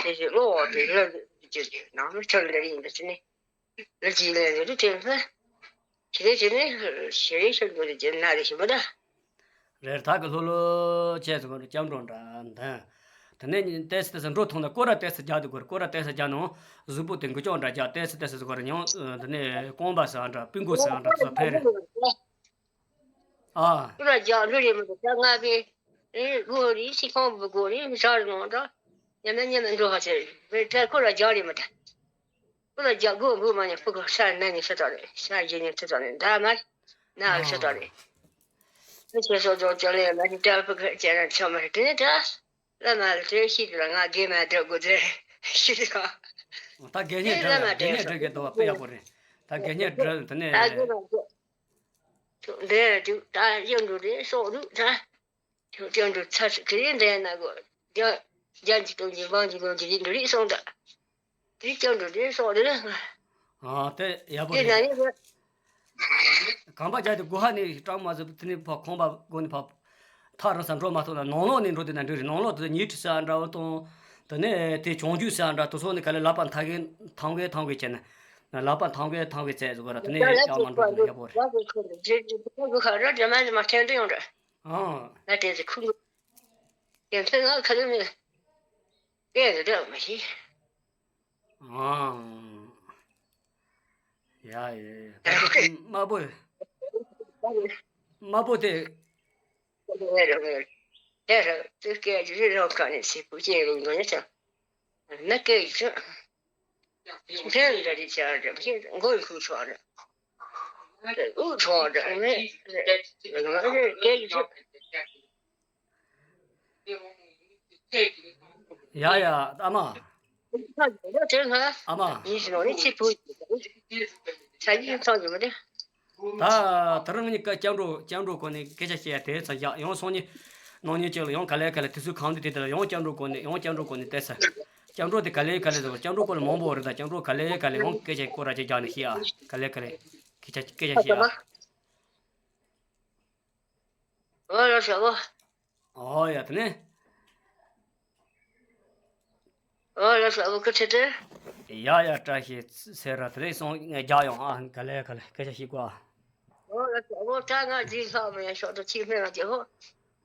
ཞེས་གློ་བ་དེ་ལ་ཅེ་ནང་མི་ཆགས་འདྲ་ཡིན་འདྲ་ཅེ་ནས་ལ་ཅི་ལས་འདི་དེ་ཕན་ཞེ་རེ་ཅེ་ནས་ཞེ་རེ་ཤོར་དགོས་རེད་ཅེ་ན་རེ་ཞེ་མི་འདྲ། རེད་ད་གི་ལྷོ་ལྷོ་བྱས་ཙང་སྐྱབས་འགྲོ་འདྲ་འདོན། དེ་ནས་ཏེས་ཏེས་འགྲོ་ཐུང་ན་སྐོར་ར་ཏེས་རྒྱག་དུ་གོ་ར་སྐོར་ར་ཏེས་རྒྱག་ནང་གཟུགས་པོ་དེ་འགུལ་སྐྱོད་འདྲ་རྒྱག་ཏེས་ཏེས་གོ་ར་ཉང་དེ་ནས་རྐང་པ་ཟ་འདྲ་པི་མགོ་ཟ་འདྲ་ཟ་ཕེ་རེད། ཨ། སྐོར་ར་རྒྱག་འགྲོ་རེད་མི་འདུག་ད་ང་གི་རེད་སྒོ་རེད་སི་ཁང་བུ་སྒོ་རེད་ཟ་རེད་མོ་འདྲ་ཉམས་ན་ཉམས་ན་འགྲོ་ཧ་ཚེ་རེད་ད་སྐོར་ར་རྒྱག་རེད་མི་འདུག་སྐུ་ལ་རྒྱག་དགོས་དགོས་མ་ཉེ་སྤུ་གུ་ཤར་ན་ཉེ་ཤི་དོ་རེད་ཤར་རྗེས་ཉེ་ཤི་དོ་རེད་འདྲ་མ་རེད་ན་ཤི་དོ་རེད། ཨ་ཁྱེད་སོ་ཇོ་ཅོ་ལེ་ལ་ནི་ཏྲ་སྤུ་གུ་ཅེ་ན་ཆོ་མ་རེད་དེ་ནི་ཏྲ་བླ་མ་ལ་ཏྲེ་ཤི་དུ་ལ་ང་དགེ་མ་སྒྲུབ་དགོས་ཏེ་ཤི་དུ་ག་ད་དགེ་བསྙེན་དེ་བླ་སྒྲུབ་མ་དགེ་ཏྲེ་བསྙེན་སོ་སྒྲུབ་ཀྱི་འདུག་བ་དཔེ་ཡག་པོ་རེད། ད་དགེ་བསྙེན་སྒྲུབ་དེ་ནས་ད་དགེ་མ་སྒྲུབ་འདི་སྒྲུབ་ད་ཡོན་སྒྲུབ་རེད་སྲོག་སྒྲུབ་ད། ཁྱོད་སྐྱབས་འགྲོ་ཚར་སོང་གི་རེད་འདྲ་ན་གོ་རྒྱ་རྒྱ་འཇིག་རྟེན་གྱི་འབངས་ཀྱི་ལོ་འདི་རིགས་འདི་རིགས་སོང་ད། དེ་སྐྱབས་འགྲོ་དེ་སོང་དེ་ལ། ཨ་དེ་ཡག་པོ་དེ་རེད། ན་ནི་གོ་གང་པ་རྒྱ་དེ་སྒོ་ཧ་ནས་སྐྲག་མ་ཟིན་དེ་ནས་ཕ་ཁང་པ་སྒོ་ནས་ཕ་ཐག་རིང་ས་འགྲོ་མ་ཐུབ་ན་ནང་ལོགས་ནས་འགྲོ་དེ་ན་འགྲིག་རེད། ནང་ལོགས་དེ་ཉི་ཁྲི་ས་འདྲ་བོ་དང་དེ་ནས་དེ་བྱང་རྒྱུད་ས་འདྲ་དེ་སོགས་ནས་ག་ལེ་ལག་པ་འཐག་གེ་འཐང་གེ་འཐང་གེ་བྱས་ན་ལག་པ་འཐང་གེ་འཐང་གེ་བྱས་ཟེར་གོ་ར་དེ་ནས་ཡག་མ་འགྲོ་དེ་ན་ཡག་པོ་རེད། སྒོ་ཧ་ར་འདྲ་མ་ཟིན་མ་ཐེན་དུ་ཡོང་འདྲ། ཨང་། ང་དེ་ཚོ་ཁུངས། དེ་ཚོ་ང་ཁ་ལུ་མི། དེ་ཚོ་འདྲ་མ་ཤེས། ཨང་། ཡ་ཡ་ཡ་ད་དེ་དམར་པོ། དམར་པོ་དེ། དེ་ཚོ་དེ་སྐད་ཅིག་རི་རོ་ཁ་ནས་སི་པུ་ཅེ་རུ་འགྲོ་ཡ་ཚ། ན་སྐད་ཅིག་ཚ། འདྲ་རེད་ཅག་རེད་མགོ་ཁུག་ཆོག་རེད། དབུགས་ཆོག་རེད་མེད་རེད། ཡ་ཡ་ཨ་མ། ཨ་མ། ད་ད་རང་ཉིད་ཀ་སྐྱབས་འགྲོ་སྐྱབས་འགྲོ་སྐོར་ནས་སྐད་ཆ་བཤད་ཡ་དེ་ཚ་བཞག་ཡང་སང་ཉིན་གནངས་ཉིན་གཅིག་ལ་ཡང་ག་ལེ་ག་ལེ་དུས་ཚོད་གང་དུས་དེ་དེ་ལ་ཡང་སྐྱབས་འགྲོ་སྐོར་ནས་ཡང་སྐྱབས་འགྲོ་སྐོར་ནས་བལྟས་ས། སྐྱབས་འགྲོ་དེ་ག་ལེ་ག་ལེ་ཟེར་བ་སྐྱབས་འགྲོ་སྐོར་ལ་མང་པོ་རེད་ད་སྐྱབས་འགྲོ་ག་ལེ་ག་ལེ་ཡང་སྐད་ཆ་སྐོར་ར་ཅིག་རྒྱག་ནས་ཤེས་ཨ་ག་ལེ་ག་ལེ་སྐད་ཆ་སྐད་ཆ་བཤད་ཨ། ཨོ་ལ་ཤ་བོ། ཨོ་ཡ་དེ་ནས། ཨོ་ལ་ཤ་བོ་ཁུ་ཆེ་ཏེ། ཡ་ཡ་བཀྲ་ཤིས་ཟེར་ར་དེ་རེད་སོང་ངས་རྒྱག་ཡོང་ཨ་ག་ལེ་ག་ལེ་སྐད་ཆ་ཤིག་གོ་ཨ། ཨོ་ལ་ཤ་བོ་ད་ང་ཇི་ལྷག་མེད་ཤོག་ཏུ་ཆིག་སྨན་ལ་རྒྱག་ཧོ།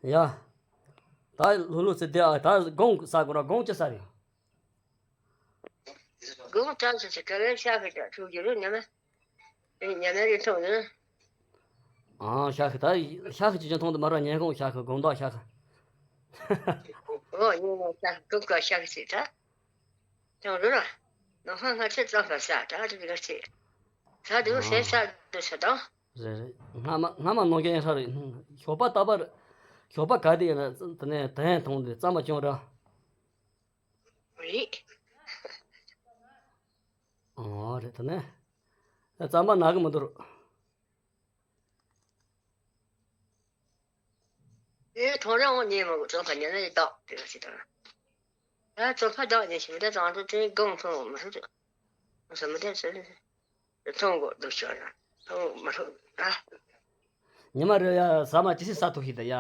ཡ། ད་ལྷུ་ལྷུ་ཟེར་དེ་ཨ་ད་དགོང་ཟ་དགོས་ར་དགོང་ཅི་ཟ་རེད། དགོང་དག་ཚོ་ཚོ་ག་རེ་ཤ་ཁ་ཅག་ཚུགས་ཀྱི་རེད་ཉི་མ། ཉི་མ་རེ་ཐོང་ནི། ཨང་ཤ་ཁ་ད་ཤ་ཁ་ཅིག་ཅིག་ཐོང་དུ་མ་ར་ཉལ་ཁོང་ཤ་ཁ་དགོང་དག་ཤ་ཁ། ཨོ་ཉི་མ་ཤ་ཁ་དགོང་དག་ཤ་ཁ་ཅིག་ད། ཐོང་རུ་ར། ནོ་ཧ་ང་ཚེ་ཙམ་པ་ས་ད་དུ་ག་ཅིག་ད་དུ་སེ་ས་དུ་ས་དང་། རེད་རེད་སྔ་མ་སྔ་མ་ནོ་རྒྱ་ཡན་ཧྲ་རེད། ཞོགས་པ་ད་པར་ཞོགས་པ་ག་དེ་ཡིན་ན་དེ་ནས་དེ་ཡན་ཐོང་དུ་རྩམ་པ་ཅུང་ར། རེད། ཨོ་རེད་ད་ནས། རྩམ་པ་ན་གི་མི་འདུག་ཨེ་ཐོ་རེ་འོང་ཉེ་མོ་གི་ཙོང་ཁ་ཉེ་ན་ཡི་དྭགས་དེ་ག་ཞིག་དང་། ད་ཙོང་ཁ་བདག་ཉེ་ཞིག་མི་དེ་ཙང་དུ་དེ་སྒང་ཐོང་མི་ཧྲུ་དུ། ཟ་མི་དེ་ཟེར། མཐོང་དགོས་འདུག་ཤོག་ན་མཐོང་མ་ཐུབ་ད། ཉི་མ་རེ་ཡ་ཟ་མ་ཇི་སྲིད་ཟ་ཐུབ་ཤེས་ད་ཡ།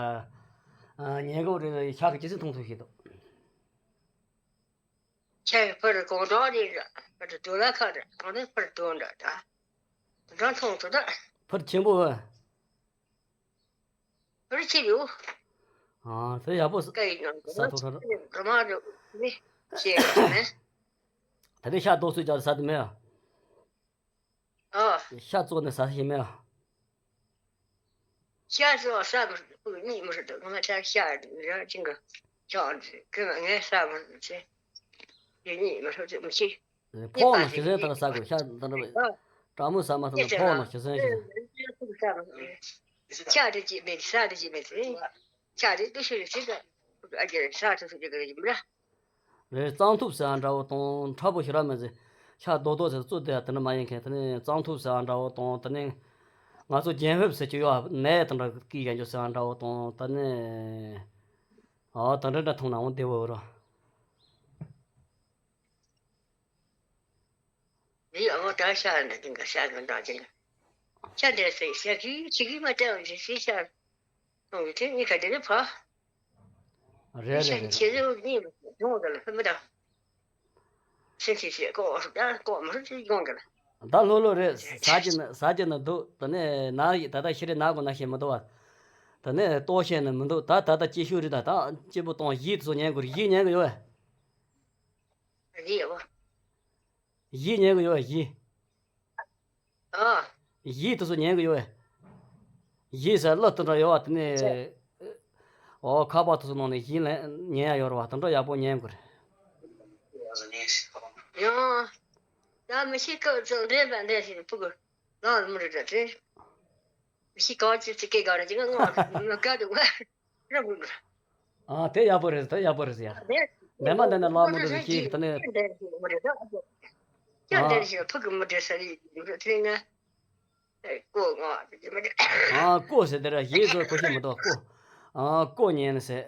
ཉལ་གོ་རེ་ཤ་གི་ཇི་སྲིད་འཐུང་ཐུབ་ཤེས་ད། ཁྱེད་ཕར་གོང་འགྲོ་རེད་ར། ཕར་དུ་ལ་ཁ་ར་གང་ནས་ཕར་དུ་འདྲ་ད། འདྲ་མཐོང་ཐུབ་ད། ཕར་ཆེན་པོ་བ། རི་ཆེ་ཡོད། ཨ་དེ་ཡག་པོ་ས་སྐད་ཡིག་ནང་ས་ཐོག་ཐོག་རི་མ་རི་ནི་ཤེས་ཡོད་མེད། ད་དེ་ཤ་རྡོག་ཚོས་ཀྱང་ཟ་དུ་མེད་ཨ། ཨ། ཤ་བཙོས་ནས་ཟ་ཤེས་མེད་ཨ། ཤ་བཙོས་ཟ་མི་ཕུག་གཉིད་མི་ཧྲུག་འདུག་ང་ཆ་ཤ་ར་ཅིང་གི་ཆོག་འདི་ཁོས་ངས་ཟ་མི་ཤེས། དེ་གཉིད་མི་ཧྲུག་མི་ཤེས། ཕོག་ནང་ཞེ་སེན་ཏག་ཏག་ཟ་དགོས་ཤ་འདི་འདྲ་བས། ཀྲང་མོ་ཟ་མ་ཐུབ་ན་ཕོག་ནང་ཞེ་སེན་ཞེ་སེན། ཆ་དེ་ཅི་མེད་ས་དེ་ཅི་མེད་ཟེར། ཆ་དེ་ཏུ་ཤུ་རེ་ཅི་ད་ཨ་ཅེ་ས་ཐུ་ཐུ་ཅི་ག་ཡིན་པ། རེད་གཙང་ཐུབ་ཟེར་ཨ་འདྲ་བོ་དང་ཁྲ་པོ་ཞེ་དྲག་མེད་ཟེར། ཤ་རྡོག་རྡོག་ཟེར་བཙོས་དེ་ཡ་དེ་འདྲ་མ་ཡིན་མཁན་དེ་ནི་གཙང་ཐུབ་ཟེར་ཨ་འདྲ་བོ་དང་དེ་ནི་ང་ཚོ་རྒྱན་ཧོབ་ཟེར་གྱི་ཡོད་ནས་དེ་འདྲ་སྐྱེས་ཡ་འཇོག་ཟེར་ཨ་འདྲ་བོ་དང་དེ་ནི་ཨ་དེ་འདྲ་འདྲ་འཐུང་ན་འོང་བདེ་བོ་རོ། མི་ཡག་པོ་ད་ཤ་ནི་དེང་གི་ཤ་གི་འདྲ་ཅིག་ཤ་འདྲ་སེ་ཤ་གི་ཆི་གི་མ་སྤྲད་བ་ཞིག་སེ་ཤ་གཏོང་གི་དེ་གཉིས་ཀ་དེ་ནི་ཕ། རེད་རེད་ཤ་རེད། ཆེ་ཟེར་གཉིས་ཡོང་གི་ལ་ཕ་མི་ད། སེ་ཆི་ཆི་ལྐོག་ད་ལྐོག་མ་རུ་ཅིག་ཡོང་གི་ལ། ད་ལྷོད་ལྷོད་རེད་ཟ་གྱི་ན་ཟ་གྱི་ན་འདུག་ད་ནི་ན་ད་ལྟ་ཤི་རེ་ན་དགོས་ན་ཤེས་མི་འདུག་བ། ད་ནི་ལྟོགས་ཤེས་ནི་མི་འདུག་ད་ད་ལྟ་སྐྱིད་ཤོས་རེད་ད་ད་སྐྱིད་པོ་གཏོང་ཡིད་དུ་ཉན་དགོས་རེད་ཡིད་ཉན་གི་ཡོད་བས། རེད་བ། གཞས་ཉན་གི་ཡོད་པས་གཞས། ཨ། གཞས་དེ་ཚོ་ཉན་གི་ཡོད་པས། གཞས་ཟེར་གླུ་དེ་འདྲ་ཡོད་པ་དེ་ནས། ཨོ་ཁ་པར་དེ་ཚོ་ནང་ནས་གཞས་ལེན་ཉན་ཡ་ཡོད་རེད་བ་དེ་འདྲ་ཡག་པོ་ཉན་དགོས་རེད། ཡང་། ད་མི་ཤེས་སྐབས་ཚོ་འདྲེན་པ་འདྲེན་ཞིག་ཕུག་གི་ལངས་མི་རེད་ད་དེ། ཤི་ཀའོ་ཅི་ཅི་ཀེ་ག་ར་ཅི་ང་ང་ང་ག་དུ་ང་ར་མུ་ག་ཨ་དེ་ཡག་པོ་རེད་དེ་ཡག་པོ་རེད་ཟེར་ཡ། དེ་འདན་མ་འདན་ན་ལག་མུ་འདུག་ཟེར་ཤེས་ཀི་དེ་ནས། ཀྱང་ཨ། དེར་ཞིག་ཕུག་གི་མུ་འདྲེ་ས་རི་ཡིན་ཚེ་ང་ཨེ་ཀོ་ང་ཨ་ཀོ་ཟེར་དེ་ར་ཡིན་ཟེར་གོ་ཤེས་མི་འདུག་ཀོ། ཨ་ཀོ་ཉན་ཟེར།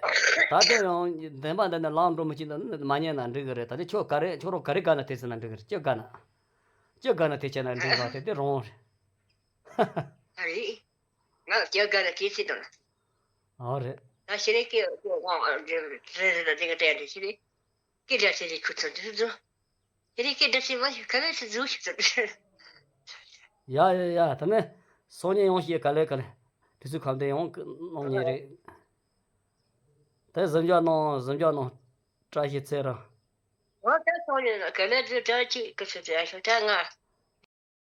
ད་དེ་ཡང་འདན་མ་འདན་ན་ལག་འགྲོ་མི་ཅིག་འདུག་མ་ཉན་ན་འགྲིག་གི་རེད། ད་དེ་ཁྱོད་ག་རེ་ཁྱོད་རོ་ག་རེ་དགའ་ན་དེ་ཟེར་ན་འགྲིག་གི་རེད། ཅི་དགའ་ན། ཅི་དགའ་ན་དེ་བྱས་ན་འགྲིག་ག་དེ་དེ་རང་རེད། ཨ་རེད། ང་ལ་སྐྱེ་དགའ་ལ་སྐྱེ་ཚེ་དང་། ཨོ་རེད། ད་ཤི་རེ་སྐྱེ་སྐྱེ་དབང་རེ་རེ་ལ་དེ་ག་སྤྲད་དེ་ཤི་རེ། སྐྱེ་དགའ་ཤི་རེ་ཁུ་ཚུར་དུ་ཟུ། ཤི་རེ་སྐྱེ་དགའ་ཤི་བ་ཤི་ག་ལེ་ཤི་ཟུ་ཤི་ཚུར། ཡ་ཡ་ཡ་ད་ནི། སང་ཉིན་ཡོང་ཤི་ག་ལེ་ག་ལེ། དུས་ཚོད་གམ་དེ་ཡོང་གི་གནང་ཉེ་རེད། དེ་གཟིམ་འཇག་གནང་གཟིམ་འཇག་གནང་། བཀྲ་ཤིས་ཚེ་རིང་། འོ་ད་སང་ཉིན་ག་ལེ་དུ་བཀྲ་ཤིས་ཀུ་ཤུ་དེ་ཤོ་ད་ང་